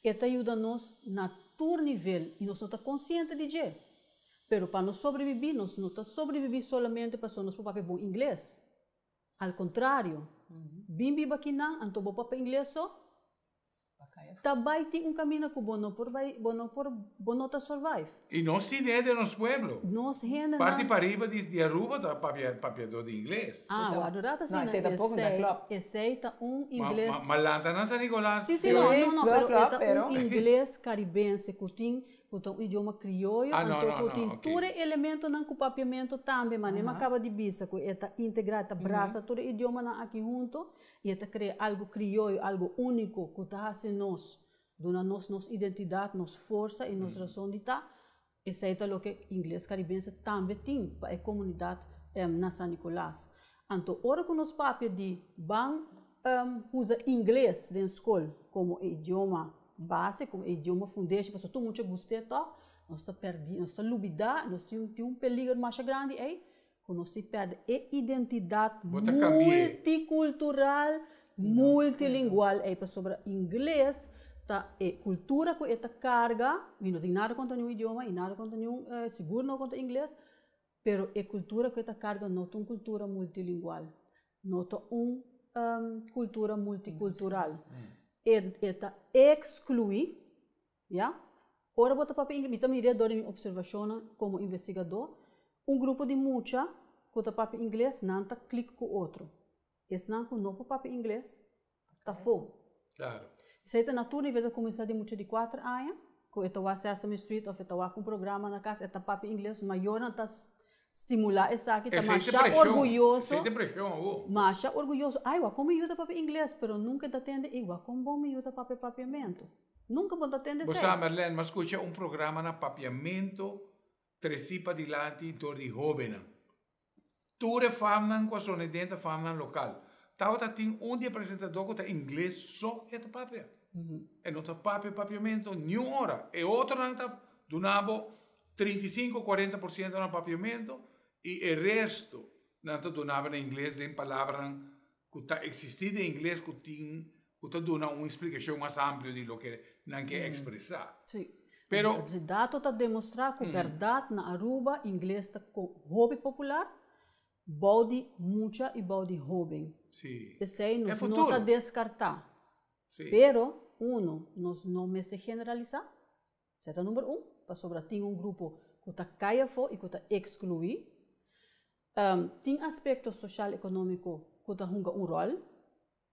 E ta yuda nos na tur nivel i nos no ta konsiente di dje. Pero pa nos sobrebibí nos no ta sobrebibí solamente pasobra nos por papia bon ingles. Al kontrario, bin biba kinan anto bo papia ingles so ta bai tin un kaminda ku bo no por bai, bo no por, bo no ta survive.
I nos tin e den nos pueblo.
Nos hendenan.
Parti pariba di Aruba ta papia papiadó di ingles.
Ah, wak durata
No,
asina.
esei tampoko no ta klòp.
Esei ta un ingles.
Ma lanta na San Nicolas.
Si, si, no, no, no, pero e ta un ingles karibense ku tin Ku ta un idioma krioyo, anto ku tin tur e elementonan ku papiamentu tambe, ma nem a kaba di bisa ku e ta integrá, e ta brasa tur e idiomanan aki hunto i e ta krea algu krioyo, algu úniko ku ta hasi nos, duna nos nos identidat, nos forsa i nos rason di ta. Esei ta loke ingles karibense tambe tin pa e komunidat na San Nicolas. Anto ora ku nos papia di ban usa ingles den skol komo e idioma base, komo e idioma fundeshi, pasobra tur mucha gust'é tòg, nos ta pèrdí, nos ta lubidá, nos tin tin un peliger masha grandi ei, ku nos tin pèrdè e identidat
Bo ta kambi'é.
multikultural, multilingual ei, pasobra ingles ta e kultura ku e ta karga, mi no tin nada kontra niun idioma i nada kontra niun, sigur no kontra ingles, Pero e kultura ku e ta karga no ta un kultura multilingual, no ta un kultura multikultural. E ta ekskluí, ya. Ora bo ta papia ingles, mi ta mira dor di mi opservashonnan komo investigadó, un grupo di mucha ku ta papia ingles nan ta klik ku otro. Esnan ku no por papia ingles ta fo.
Claro.
Esei ta na tur nivel, ta kuminsá di mucha di kuater aña, ku e ta wak Sesame Street òf e ta wak un programa na kas, e ta papia ingles, mayornan ta stimulá esaki, ta
Esei ta
masha
preshon,
orguyoso.
Esei ta preshon awor.
Masha orguyoso, ai wak kon mi yu ta papia ingles, pero nunka e ta tende, ei wak kon bon mi yu ta papia papiamentu. Nunka bo ta tende
Bo
esei.
sa Merlene, mi a skucha un programa na papiamentu tresí padilanti dor di hóbennan. Tur e famnan ku a sona den ta famnan lokal. Tabata tin un di e presentadó ku ta ingles so e ta papia. E no ta papia papiamentu niun ora. E otronan ta duna bo 35, 40% na papiamentu i e resto nan ta duna bo na ingles den palabranan ku ta eksistí den ingles ku tin. ku ta duna un splikashon mas amplio di loke nan ke ekspresá.
Sí.
Pero.
E dato ta demostrá ku bèrdat na Aruba ingles ta hopi popular bou di mucha i bou di hóben.
Sí.
Esei
E
nos no
futuro.
ta deskartá.
Sí.
Pero, uno, nos no mester generalisá. Esei ta number un, pasobra tin un grupo ku ta kai afó i ku ta ekskluí. Tin aspekto soshal ekonómiko ku ta hunga un ròl.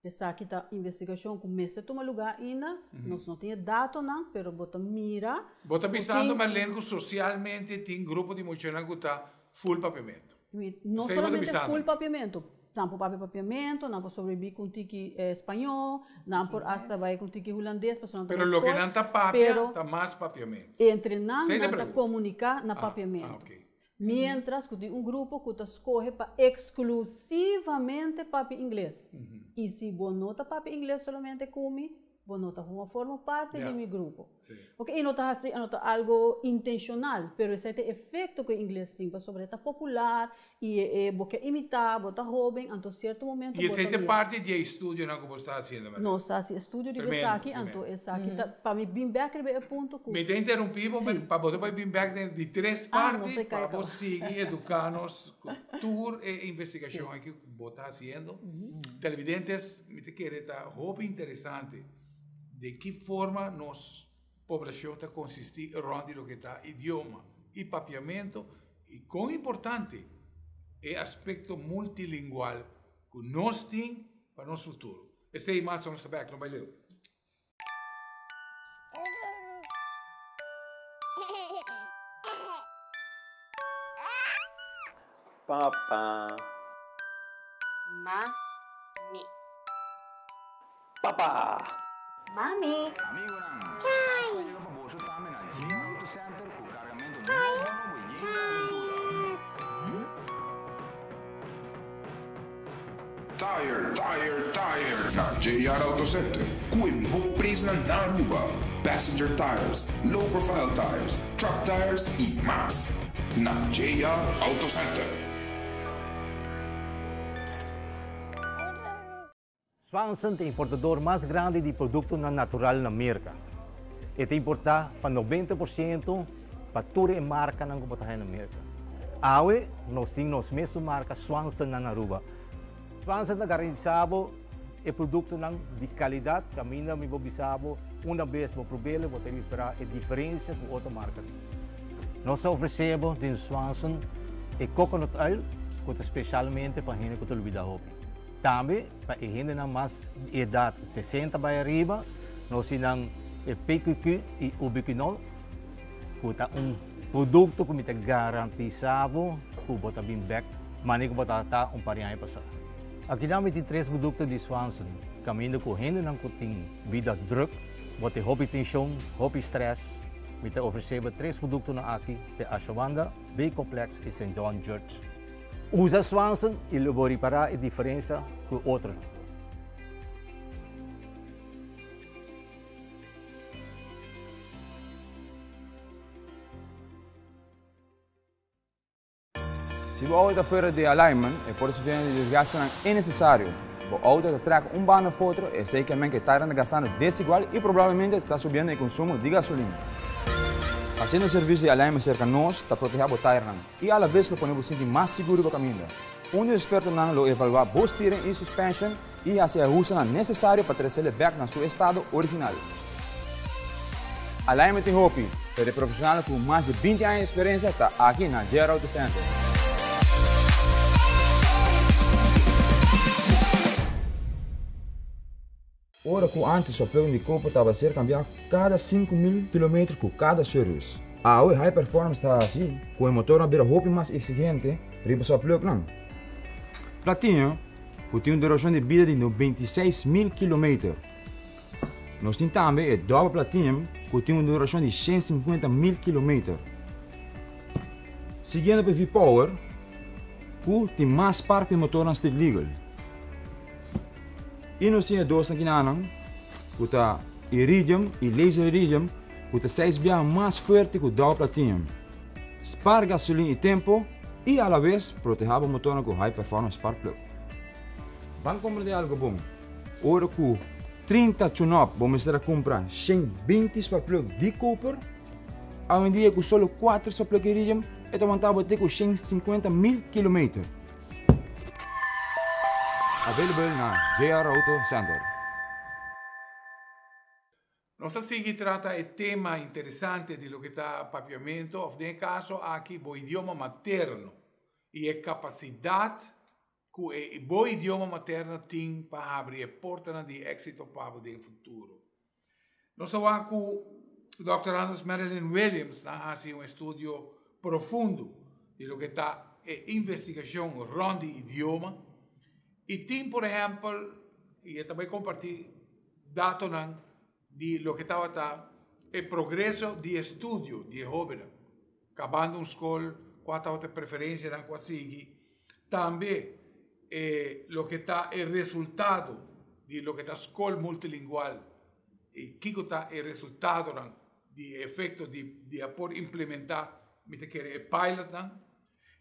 Esaki ta investigashon ku mester tuma lugá ainda. Nos no tin e datonan, pero bo ta mira
Bo ta
ku
bisando,
tin.
Marlene, ku sosialmente tin grupo di muchanan ku ta full papiamentu.
No
Esei bo ta
solamente
bisando.
full papiamentu. Nan por papia papiamentu, nan por sobrebibí ku un tiki spañó, nan por asta bai ku un tiki hulandes pasobra nan ta
Pero
bai
loke
skol,
nan ta papia
pero
ta mas papiamentu.
entre nan
Esei ta e
nan ta
pregunta.
komuniká na
Ah, ah,
papiamentu.
ok.
Miéntras ku tin un grupo ku ta skohe pa eksklusivamente papia ingles. I si bo no ta papia ingles solamente ku mi, bo no ta forma parti di mi grupo. Ok, i no ta hasi, no ta algo intenshonal, pero esei ta e efekto ku e ingles tin, pasobra e ta popular i e bo ke imitá, bo ta hóben, anto sierto momento
I
bo
esei
ta
ta
mira.
parti di e estudionan ku bo sta hasiendo, Maria?
Nos ta hasi estudio riba
Tremendo,
esaki,
tremendo.
anto esaki ta, pa mi bin bèk riba e punto ku.
Mi ta interumpí bo,
Sí.
pa bo ta bai bin bèk den di tres
Ah, no
parti
se
pa
kai
bo
kaba.
sigui eduká nos ku tur e investigashon aki ku bo ta hasiendo. Televidentes, mi ta kere ta hopi interesante den ki forma nos poblashon ta konsistí rònt di loke ta idioma i papiamentu i kon importante e aspekto multilingual ku nos tin pa nos futuro. Esei mas nos ta bèk, no bai leu.
Papa.
Mami.
Papa.
Mami.
Tire, tire, tire na JR Auto Center cu e miho prijsnan na Aruba. Passenger tires, low profile tires, truck tires y mas. Na JR Auto Center.
Swanson ta e importador mas grandi di productonan natural na Merca. E ta importa pa 90% pa tur e marcanan cu bo ta haya na Merca. Awe nos tin nos mesun marca Swanson na Aruba. Swanson ta garantisa bo e productonan di calidad caminda mi bo bisa bo una bes bo probele bo ta ripara e diferencia cu otro marcanan. Nos ta ofrece bo den Swanson e coconut oil cu ta specialmente pa hende cu ta lubida hopi. Tambe pa e hendenan mas di edat 60 bai ariba, nos tin nan e PQQ i Ubiquinol, ku ta un produkto ku mi ta garantisá bo ku bo ta bin bèk manera ku bo tabata un par di aña pasá. Akinan mi tin tres produkto di Swanson, kaminda ku hendenan ku tin bida drùk, bo tin hopi tenshon, hopi strès, mi ta ofresé bo tres produktonan aki, te Ashawanda, B-Complex i Saint John Church. Usa Swanson y lo bo ripara e diferencia cu otro.
Si bo auto ta fuera di alignment, e por sufriendo di desgastenan innecesario. Bo auto ta trek un banda of otro, esey ke men ke tire ta gastando desigual y probablemente ta subiendo e consumo di gasolina. Haciendo servicio di alignment cerca nos ta proteha bo tirenan. I alabes lo pone bo sinti mas sigur riba kaminda. Un di ekspertonan lo evaluá bo steering i suspension i hasi e ahustenan nesesario pa tresele bèk na su estado original. Alignment tin hopi, pero e profeshonalnan ku mas di 20 aña di eksperensia ta aki na JR Auto Center.
Ora ku ántes papelnan di koper tabata ser kambiá kada 5000 kilometer ku kada service. Awe High Performance ta hasi ku e motornan bira hopi mas eksigente riba su plugnan.
Platinum, ku tin un durashon di bida di 96,000 kilometer. Nos tin tambe e dòbel Platinum ku tin un durashon di 150,000 kilometer. Siguiendo pa e V-Power, ku tin mas par ku e motornan street legal. I nos tin e dos nakinanan ku ta iridium i laser iridium ku ta seis biaha mas fuerte ku dòbel platinum. Spar gasolin i tempo i alabes protehá bo motornan ku high performance spark plug. Ban komprendé algo bon, ora ku.
30 tune-up bo mester a kumpra 120 sparplug di koper. Awendia ku solo 4 sparplug iridium e ta wanta bo te ku 150 mil kilometer. Available na JR Auto Center.
Nos a sigui trata e tema interesante di loke ta papiamento of den e caso aki bo idioma materno y e capacidad cu e bo idioma materno tin pa habri e portanan di exito pa bo den futuro. Nos ta wak cu Dòkter Anders Marilyn Williams a haci un estudio profundo di loke ta e investigacion rond di idioma y tin por ehempel y e ta bay comparti datonan di loke tabata e progreso di estudio di e hobennan, kabando un skol, kua tabata e preferensianan ku a sigui, tambe e loke ta e resultado di loke ta skol multilingual i kiko ta e resultadonan di e efekto di a por implementá mi ta kere e pilotnan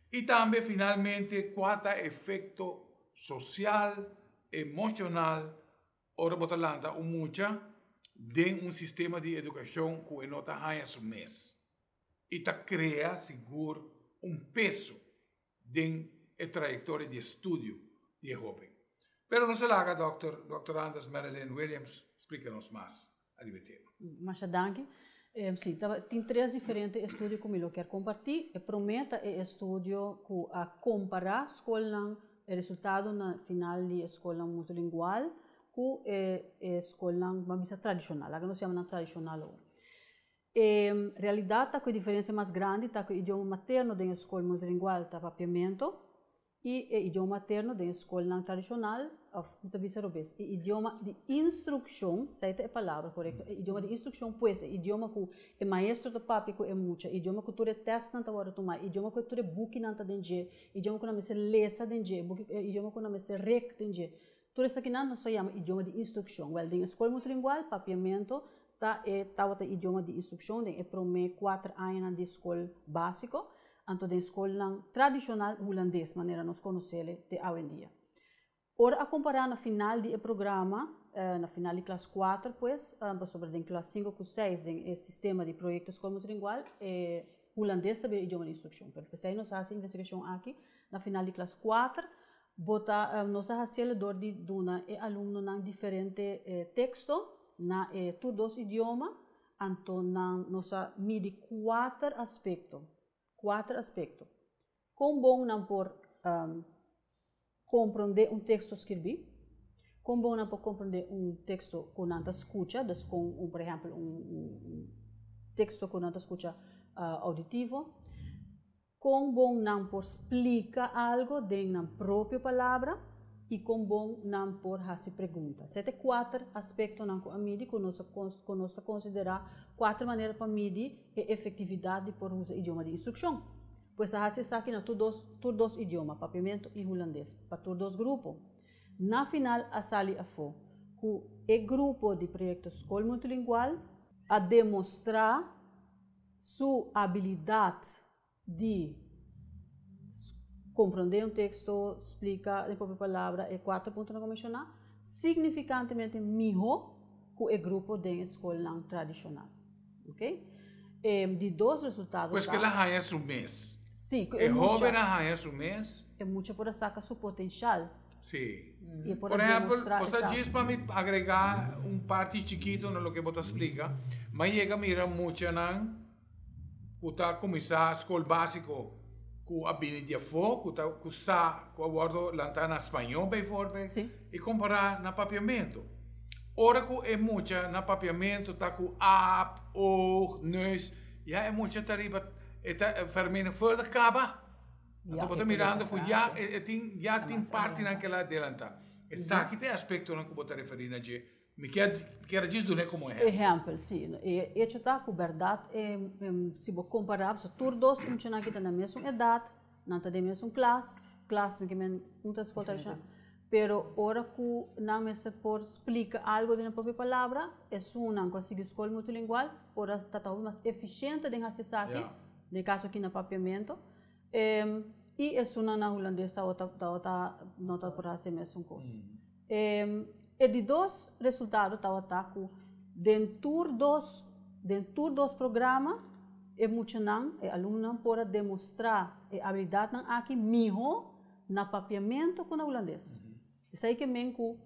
i tambe finalmente kua ta e efekto sosial, emoshonal Ora bo ta lanta un mucha den un sistema di edukashon ku e no ta haña su mes i ta krea sigur un peso den e trayektoria di estudio di e hoben. Pero nos a laga dòkter Dòkter Anders Marilyn Williams splika nos mas ariba e tema.
Masha danki. Si, tin tres diferente estudio ku mi lo kier kompartí. E promé ta e estudio ku a kompará skolnan E resultado na final di e skolnan multilingual ku e e skolnan ban bisa tradishonal, laga nos yama nan tradishonal awo. E realidat ta ku e diferensia mas grandi ta ku e idioma materno den e skol multilingual ta papiamento i e idioma materno den e skolnan tradishonal òf mi ta bisa robes, e idioma di instrukshon, esei ta e palabra korekto, e idioma di instrukshon pues e idioma ku e maestro ta papia ku e mucha, e idioma ku tur e tèstnan ta wòrdu tumá, e idioma ku tur e bukinan ta den dje, Idioma ku nan mester lesa den dje, buki idioma ku nan mester rek den dje. Tur esakinan nos ta yama idioma di instrukshon. Wèl, den e skol multilingual, papiamentu ta e tabata idioma di instrukshon den e promé kuater añanan di skol básiko, anto den skolnan tradishonal hulandes manera nos konos'el te awendia. Ora a kompará na final di e programa, na final di klas kuater pues, pasobra den klas sinku ku seis den e sistema di Proyekto Skol Multilingual e hulandes ta bira idioma di instrukshon. Pero p'esei nos a hasi e investigashon aki na final di klas kuater, bo ta nos a hasiel dor di duna e alumnonan diferente teksto na e tur dos idioma, anto nan nos a midi kuater aspekto, kuater aspekto. Kon bon nan por komprondé un teksto skirbí? Kon bon nan por komprondé un teksto ku nan ta skucha, dus kon un por ehèmpel un teksto ku nan ta skucha ouditivo? Kon bon nan por splika algu den nan propio palabra? I kon bon nan por hasi pregunta? Esei ta e kuater aspektonan ku a midi ku nos ku nos ta konsiderá kuater manera pa midi e efektividat di por usa idioma di instrukshon. Pues a hasi esaki na tur dos tur dos idioma, papiamentu i hulandes, pa tur dos grupo. Na final a sali afó ku e grupo di proyekto Skol Multilingual a demostrá su abilidat di komprondé un teksto, splika den propio palabra e kuater puntonan ku a menshoná, signifikantemente mihó ku e grupo den e skolnan tradishonal. Ok? E di dos resultado
Pues
ta.
ke el a haña su mes.
Sí, ku
E
e mucha.
hóben a haña su mes.
E mucha por a saka su potenshal.
Sí.
I e por a
Por ehèmpel,
demostrá
bo sa
esaki.
djis pa mi agregá un parti chikito na loke bo ta splika, mi a yega mira muchanan ku ta kuminsá skol básiko ku a bini di afó, ku ta ku sa ku a wòrdu lantá na spañó bijvoorbeeld,
Sí.
i kompará na papiamentu. Ora ku e mucha na papiamentu ta ku aap, oog, neus, ya e mucha ta riba e ta vermenigvuldig kaba.
Ya,
Anto bo
e
ta
por
mirando
esa
ku ya
frase
e tin ya
ta
tin
mas
partinan
adelantá.
ku el a adelantá. Esaki ta e aspektonan ku bo ta referí na dje. Mi kier kier djis dun'é komo ehèmpel.
Ehèmpel, si. E echo ta ku bèrdat si bo kompará pasobra tur dos muchanan ki ta na mesun edat, nan ta den mesun klas, klas mi ke men un ta skol tradishonal, pero ora ku nan mester por splika algu den nan propio palabra, esunnan ku a sigui skol multilingual por a ta hopi mas efisiente den hasi esaki, den e kaso aki na papiamentu, i esunnan na hulandes tabata no ta por hasi e mesun kos. E di dos resultado tabata ku den tur dos den tur dos programa e muchanan, e alumnonan por a demostrá e abilidatnan aki mihó na papiamentu ku na hulandes. Esei ke men ku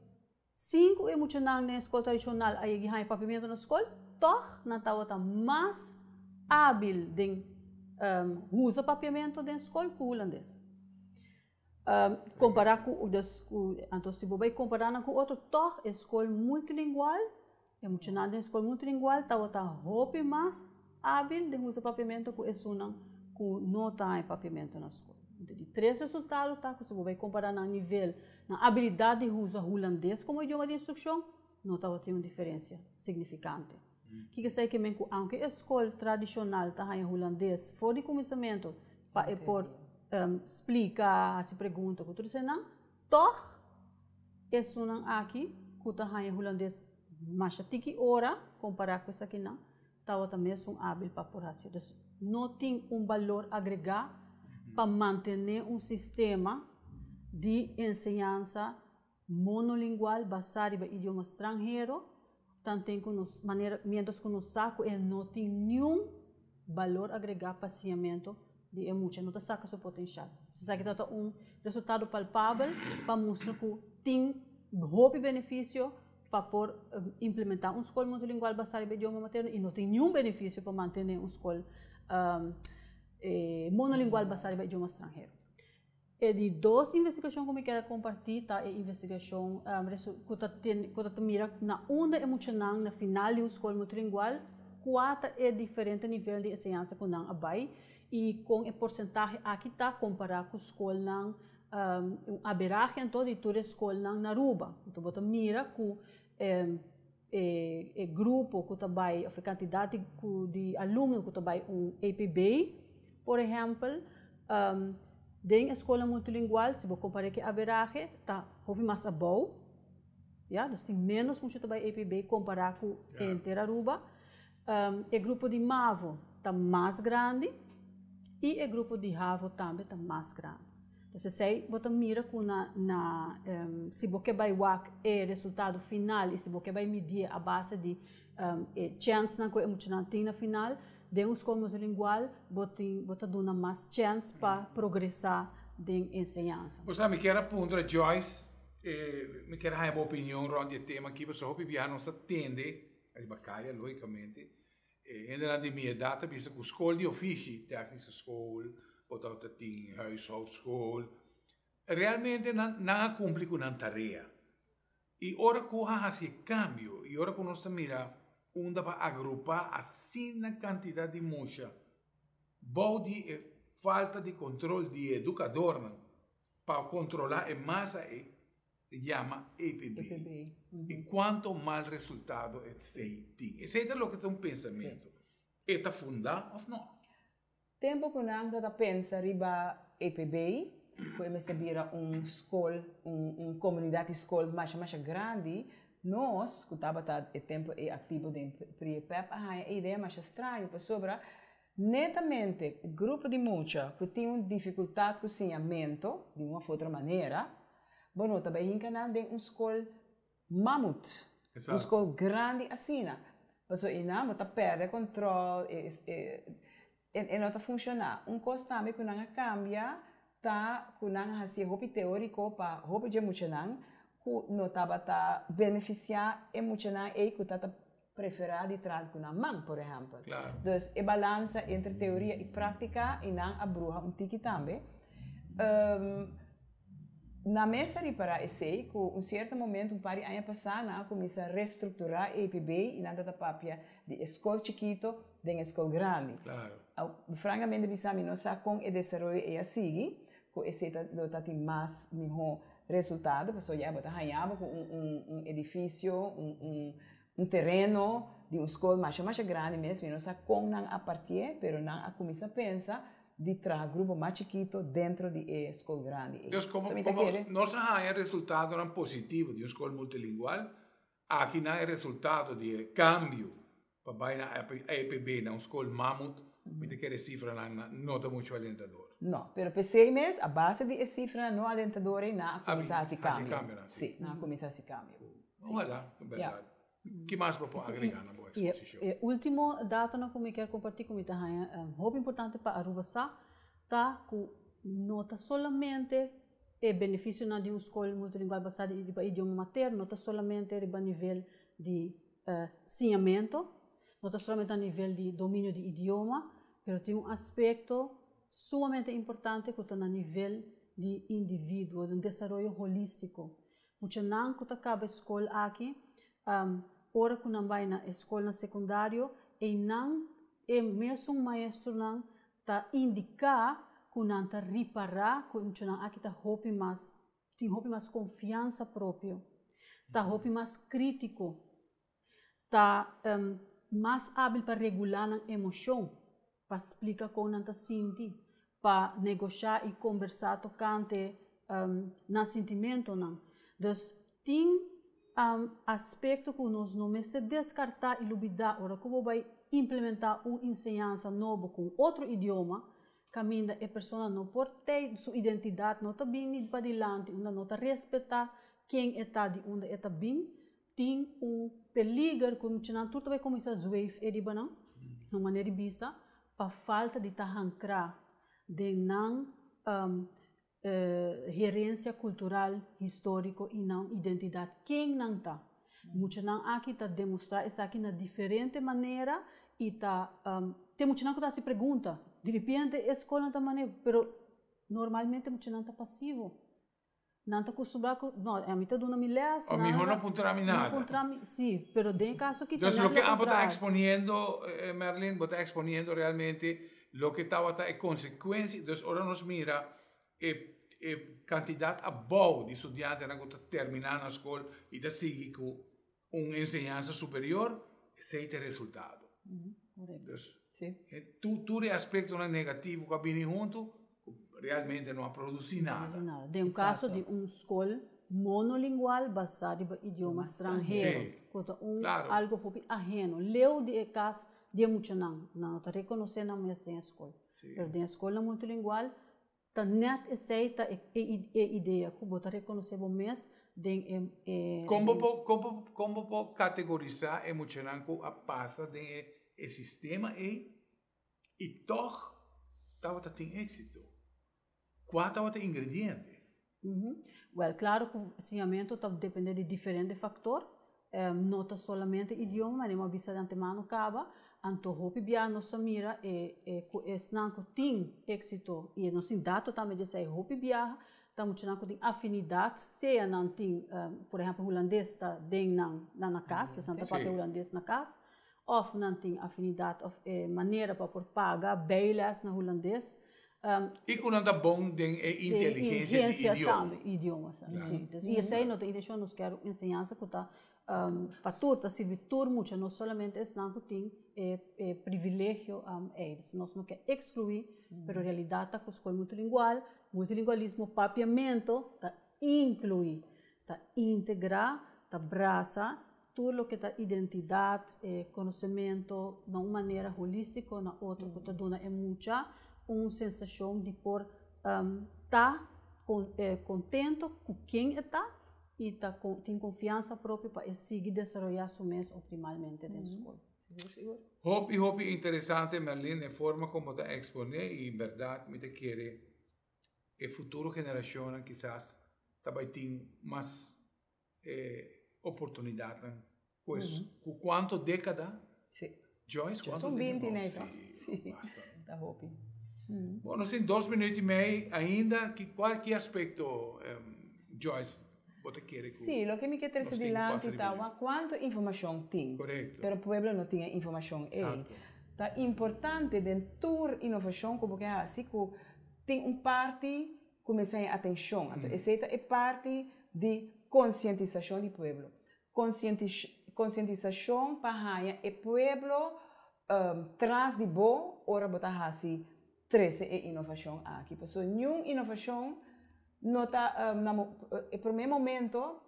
sin ku e muchanan den e skol tradishonal a yegi haña papiamentu na skol, tòg nan tabata mas ábil den usa papiamentu den skol ku hulandes. Kompará ku, dus ku, anto si bo bai kompará nan ku otro, tòg e skol multilingual, e muchanan den skol multilingual tabata hopi mas ábil den usa papiamentu ku esunnan ku no ta haña papiamentu na skol. Anto di tres resultado ta ku si bo bai kompará nan nivel, nan abilidat di usa hulandes komo idioma di instrukshon, no tabatin un diferensia signifikante. Kiko esei ke men ku aunke e skol tradishonal ta haña hulandes for di kuminsamentu pa e por splika, hasi pregunta ku tur eseinan, tòg esunnan aki ku ta haña hulandes masha tiki ora kompará ku esakinan tabata mesun ábil pa por hasi. Dus no tin un balor agregá pa mantené un sistema di enseñansa monolingual basá riba idioma stranhero, tanten ku nos manera miéntras ku nos sa ku e no tin niun balor agregá pa siñamentu di e mucha, no ta saka su potenshal. Esaki ta ta un resultado palpabel pa mustra ku tin hopi benefisio pa por implementá un skol multilingual basá riba idioma materno i no tin niun benefisio pa mantené un skol monolingual basá riba idioma stranhero. E di dos investigashon ku mi kier a kompartí ta e investigashon ku ta ku ta mira na unda e muchanan na final di un skol multilingual kua ta e diferente nivel di enseñansa ku nan a bai i kon e porsentahe aki ta kompará ku skolnan un aberahe anto di tur e skolnan na Aruba. Anto bo ta mira ku e grupo ku ta bai òf e kantidat di ku di alumno ku ta bai un EPB por ehèmpel den e skolnan multilingual si bo kompar'é ku e averahe ta hopi mas abou ya dus tin ménos mucha ta bai EPB kompará ku henter Aruba e grupo di mavo ta mas grandi i e grupo di havo tambe ta mas grandi. Pues esei bo ta mira ku na na si bo ke bai wak e resultado final i si bo ke bai midié a base di e chènsnan ku e muchanan tin na final, den un skol multilingual bo tin bo ta duna mas chèns pa progresá den enseñansa.
Bo sa mi kier a puntra Joyce, mi kier a haña bo opinion rònt di e tema aki pasobra hopi biaha nos ta tende riba kaya lógikamente E hendenan di mi edat ta bisa ku skol di ofishi, tèknische school, bo tabata tin huishoudschool, realmente nan nan a kumpli ku nan tarea. I ora ku a hasi e kambio i ora ku nos ta mira unda pa agrupá asina kantidat di musha bou di e falta di kontrol di e edukadornan pa kontrolá e masa ei, yama EPB. I kuantu mal resultado esei tin. Esei ta loke ta un pensamentu. E ta fundá òf no?
Tempu ku nan ta ta pensa riba EPB, ku e mester bira un skol, un komunidat di skol masha masha grandi, nos ku tabata e tempu ei aktivo den PRIEPEP a haña e idea masha straño pasobra netamente grupo di mucha ku tin un difikultat ku siñamentu di un òf otro manera, Bo no ta bai hinka nan den un skol mamut, un skol grandi asina. Pasobra einan bo ta pèrdè kontròl, e no ta funshoná. Un kos tambe ku nan a kambia ta ku nan a hasié hopi teóriko pa hopi dje muchanan ku no tabata benefisiá e muchanan ei ku ta ta preferá di traha ku nan man, por ehèmpel. Dus e balansa entre teoria i práktika einan a bruha un tiki tambe. Nan mes a ripará esei ku un sierto momento un par di aña pasá nan a kuminsá restrukturá EPB i nan ta ta papia di e skol chikito den e skol grandi. Frankamente bisa mi no sa kon e desaroyo ei a sigui, ku esei ta lo ta tin mas mihó resultado pasobra ya bo ta haña bo ku un un edifisio, un un un tereno di un skol masha masha grandi mes, mi no sa kon nan a partié pero nan a kuminsá pensa di traha grupo mas chikito dentro di e skol grandi ei.
Dus komo komo nos a haña resultadonan positivo di un skol multilingual, aki nan e resultado di e kambio pa bai na EPB na un skol mamut, mi ta kere e sifranan no ta mucho alentador.
No, pero p'esei mes a base di e sifranan no alentador ei nan a kuminsá hasi kambio. Sí, nan a kuminsá hasi kambio.
Ohalá, en bèrdat. Ki mas bo por agregá na bo eksposishon?
E último datonan ku mi kier kompartí ku mi ta haña hopi importante pa Aruba sa ta ku no ta solamente e benefisionan di un skol multilingual basá riba idioma materno, no ta solamente riba nivel di siñamentu, no ta solamente na nivel di dominio di idioma, pero tin un aspekto sumamente importante ku ta na nivel di individuo, di un desaroyo holístiko. Muchanan ku ta kaba e skol aki, ora ku nan bai na e skolnan sekundario, einan e mesun maestronan ta indiká ku nan ta ripará ku e muchanan aki ta hopi mas, tin hopi mas konfiansa propio, ta hopi mas krítiko, ta mas ábil pa regulá nan emoshon, pa splika kon nan ta sinti, pa negoshá i kombersá tokante nan sintimentonan. Dus tin aspekto ku nos no mester deskartá i lubidá ora ku bo bai implementá un enseñansa nobo ku un otro idioma, kaminda e persona no por tei, su identidat no ta bini padilanti, unda no ta respetá ken e ta, di unda e ta bin, Tin un peliger ku muchanan tur ta bai kuminsá zweef e riba nan, na un manera di bisa, pa falta di ta hankrá den nan herensia kultural, históriko i nan identidat, ken nan ta. Muchanan aki ta demostrá esaki na diferente manera i ta tin muchanan ku ta hasi pregunta, diripiente e skolnan ta manera, pero normalmente muchanan ta pasivo. Nan ta kustumbrá ku, no, ami ta duna mi lès.
O mihó no puntra mi nada.
No puntra mi, sí, pero den e kaso aki.
Dus loke abo ta eksponiendo, Merlin, bo ta eksponiendo realmente loke tabata e konsekuensia. Dus ora nos mira e e kantidat abou di studiantenan ku ta terminá na skol i ta sigui ku un enseñansa superior, esei ta e resultado. Dus tur e aspektonan negativo ku a bini huntu, realmente no a produsí nada.
Den un kaso di un skol monolingual basá riba idioma stranhero, ku ta un algu hopi aheno, leu di e kas di e muchanan, nan no ta rekonosé nan mes den e skol. Pero den e skolnan multilingual Ta net esei ta e e idea ku bo ta rekonosé bo mes den e e.
Kon bo por kon bo kon bo por kategorisá e muchanan ku a pasa den e e sistema ei i tòg tabata tin éksito? Kua tabata e ingrediente?
Wèl, klaro ku siñamentu ta dependé di diferente faktor. No ta solamente idioma, manera mi a bisa di antemano kaba. Anto hopi bia nos ta mira e e ku esnan ku tin éksito i nos tin dato tambe di esei hopi biaha ta muchanan ku tin afinidat, sea nan tin por ehèmpel hulandes ta den nan nan na kas, esnan ta papia hulandes na kas, òf nan tin afinidat òf e manera pa por paga bijles na hulandes.
I ku nan ta bon den e inteligensia di idioma.
Tambe, idioma sa. Si. Dus i esei no ta intenshon, nos kier un enseñansa ku ta pa tur, ta sirbi tur mucha, no solamente esnan ku tin e e privilegio ei. Dus nos no ke ekskluí, pero realidat ta ku skol multilingual, multilingualismo, papiamento ta inkluí, ta integrá, ta brasa Tur loke ta identidat, e konosementu na un manera holístiko na otro ku ta duna e mucha un sensashon di por ta kontento ku ken e ta i ta tin konfiansa propio pa e sigui desaroyá su mes optimalmente den skol.
Hopi hopi interesante Merlin e forma como ta expone y en berdad mi ta kere e futuro generacionnan kisas ta bay tin mas e oportunidadnan. Pues, cu cuanto decada?
Sí.
Joyce, cuanto
Son
decada?
20 nega.
Sí,
Sí.
basta.
Ta hopi.
Bueno, nos tin dos minuut y mei ainda. Ki, cual, ki aspecto, Joyce, bo ta kere cu
Sí, loke mi ke trece
nos tin cu
dilanti
pasa
ta
riba dje?
wak cuanto informacion tin.
Correcto.
Pero pueblo no tin e informacion ey.
Exacto.
Ta importante den tur innovacion cu bo ke haci cu tin un parti Kuminsá e atenshon. Anto esei ta e parti di konsientisashon di pueblo. Konsientisashon pa haña e pueblo tras di bo ora bo ta hasi trese e inovashon aki. Pasobra niun inovashon no ta na e promé momento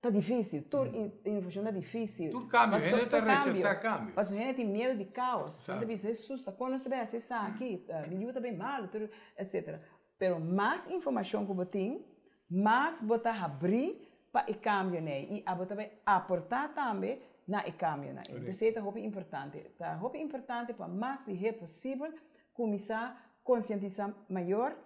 Ta difícil, tur inovashon ta difícil.
Tur cambio, hende ta rechasá cambio.
Pasobra hende tin miedu di caos. Nan ta bisa, Hesus, ta kon nos ta bai hasi esaki? Mi yu ta bai malu, tur, etcetera. Pero mas informashon ku bo tin, mas bo ta habrí pa e kambionan ei i abo ta bai aportá tambe na e kambionan ei. Entonces esei ta hopi importante. Ta hopi importante pa mas lihé posibel kuminsá konsientisá mayor,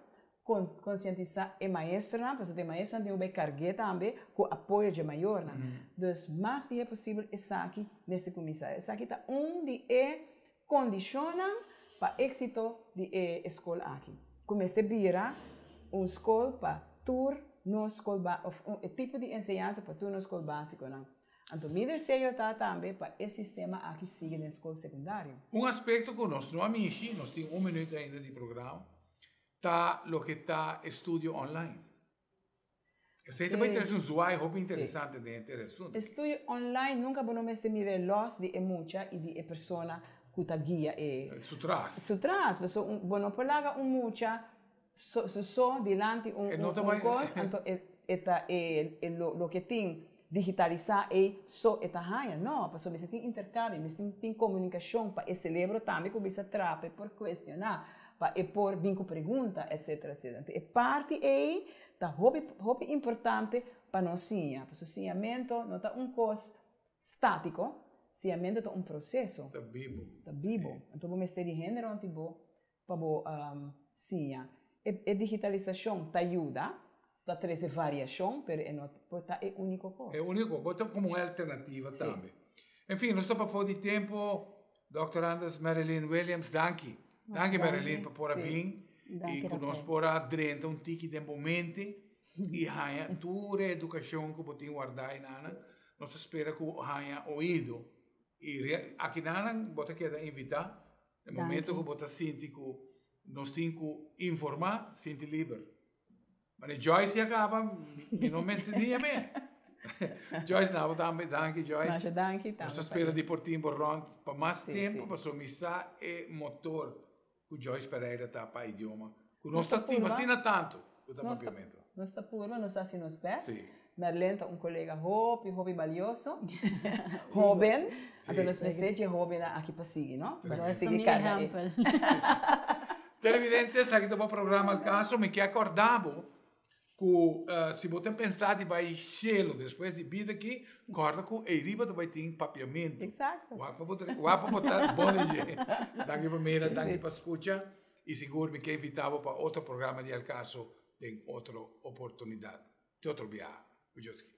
konsientisá e maestronan, pasobra e maestronan tin ku bai karg'é tambe ku apoyo dje mayornan. Dus mas lihé posibel esaki mester kuminsá. Esaki ta un di e Kondishonnan pa éksito di e skol aki, ku mester bira un skol pa tur nos skol ba òf un e tipo di enseñansa pa tur nos skol básikonan. Anto mi deseo ta tambe pa e sistema aki sigui den skol sekundario.
Un aspekto ku nos no a mishi, nos tin un minuut ainda di programa, ta loke ta estudio online. Esei ta bai trese un zwaai hopi interesante den henter e asuntu.
Estudio online nunka bo no mester mira e lòs di e mucha i di e persona ku ta guia e.
Su tras.
Su tras, pasobra un bo no por laga un mucha so su so dilanti un un kos anto e e ta e e loke tin digitalisá ei so e ta haña. No, pasobra mester tin interkambio, mester tin komunikashon pa e selebro tambe kuminsá traha pa e por kuestioná, pa e por bin ku pregunta, etsetera, etsetera. Anto e parti ei Ta hopi hopi importante pa nos siña, pasobra siñamento no ta un kos státiko, siñamento ta un proseso.
Ta bibu.
Ta bibu. Anto bo mester di hende rònt di bo pa bo siña. E e digitalisashon ta yuda, ta trese variashon, pero e no por ta e úniko kos.
E úniko, bo ta komo un alternativa tambe. En fin, nos ta pafó di tempu. Dòkter Anders Marilyn Williams, danki. Danki Marilyn pa por a bin i ku nos por a drenta un tiki den bo mente i haña tur e edukashon ku bo tin wardá enanan. Nos ta spera ku haña oido i akinanan bo ta keda invitá na momento ku bo ta sinti ku nos tin ku informá, sinti liber. Mane Joyce ya caba, mi no mester ni yam'é. Joyce, na bo tambe, danki Joyce.
Masha danki tambe.
Nos ta spera di por tin bo rond pa mas tempo, pasobra mi sa e motor cu Joyce Pereira ta pa idioma, cu nos ta stima asina tanto cu ta papiamento.
Nos ta purba, nos ta haci nos best. Merlin ta un colega hopi, hopi balioso, hoben, anto nos mester dje hobennan aki pa sigui, no? Pa sigui carga e.
Televidente, esaki ta bo programa Al Caso. Mi ke acorda bo cu si bo tin pensa di bay cielo despues di bida aki, corda cu eyriba ta bay tin papiamento.
Exacto.
Wak pa bo ta, wak pa bo ta bon di dje. Danki pa mira, danki pa scucha y sigur mi ke invita bo pa otro programa di Al Caso den otro oportunidad. Te otro biaha. Cu Dios kier.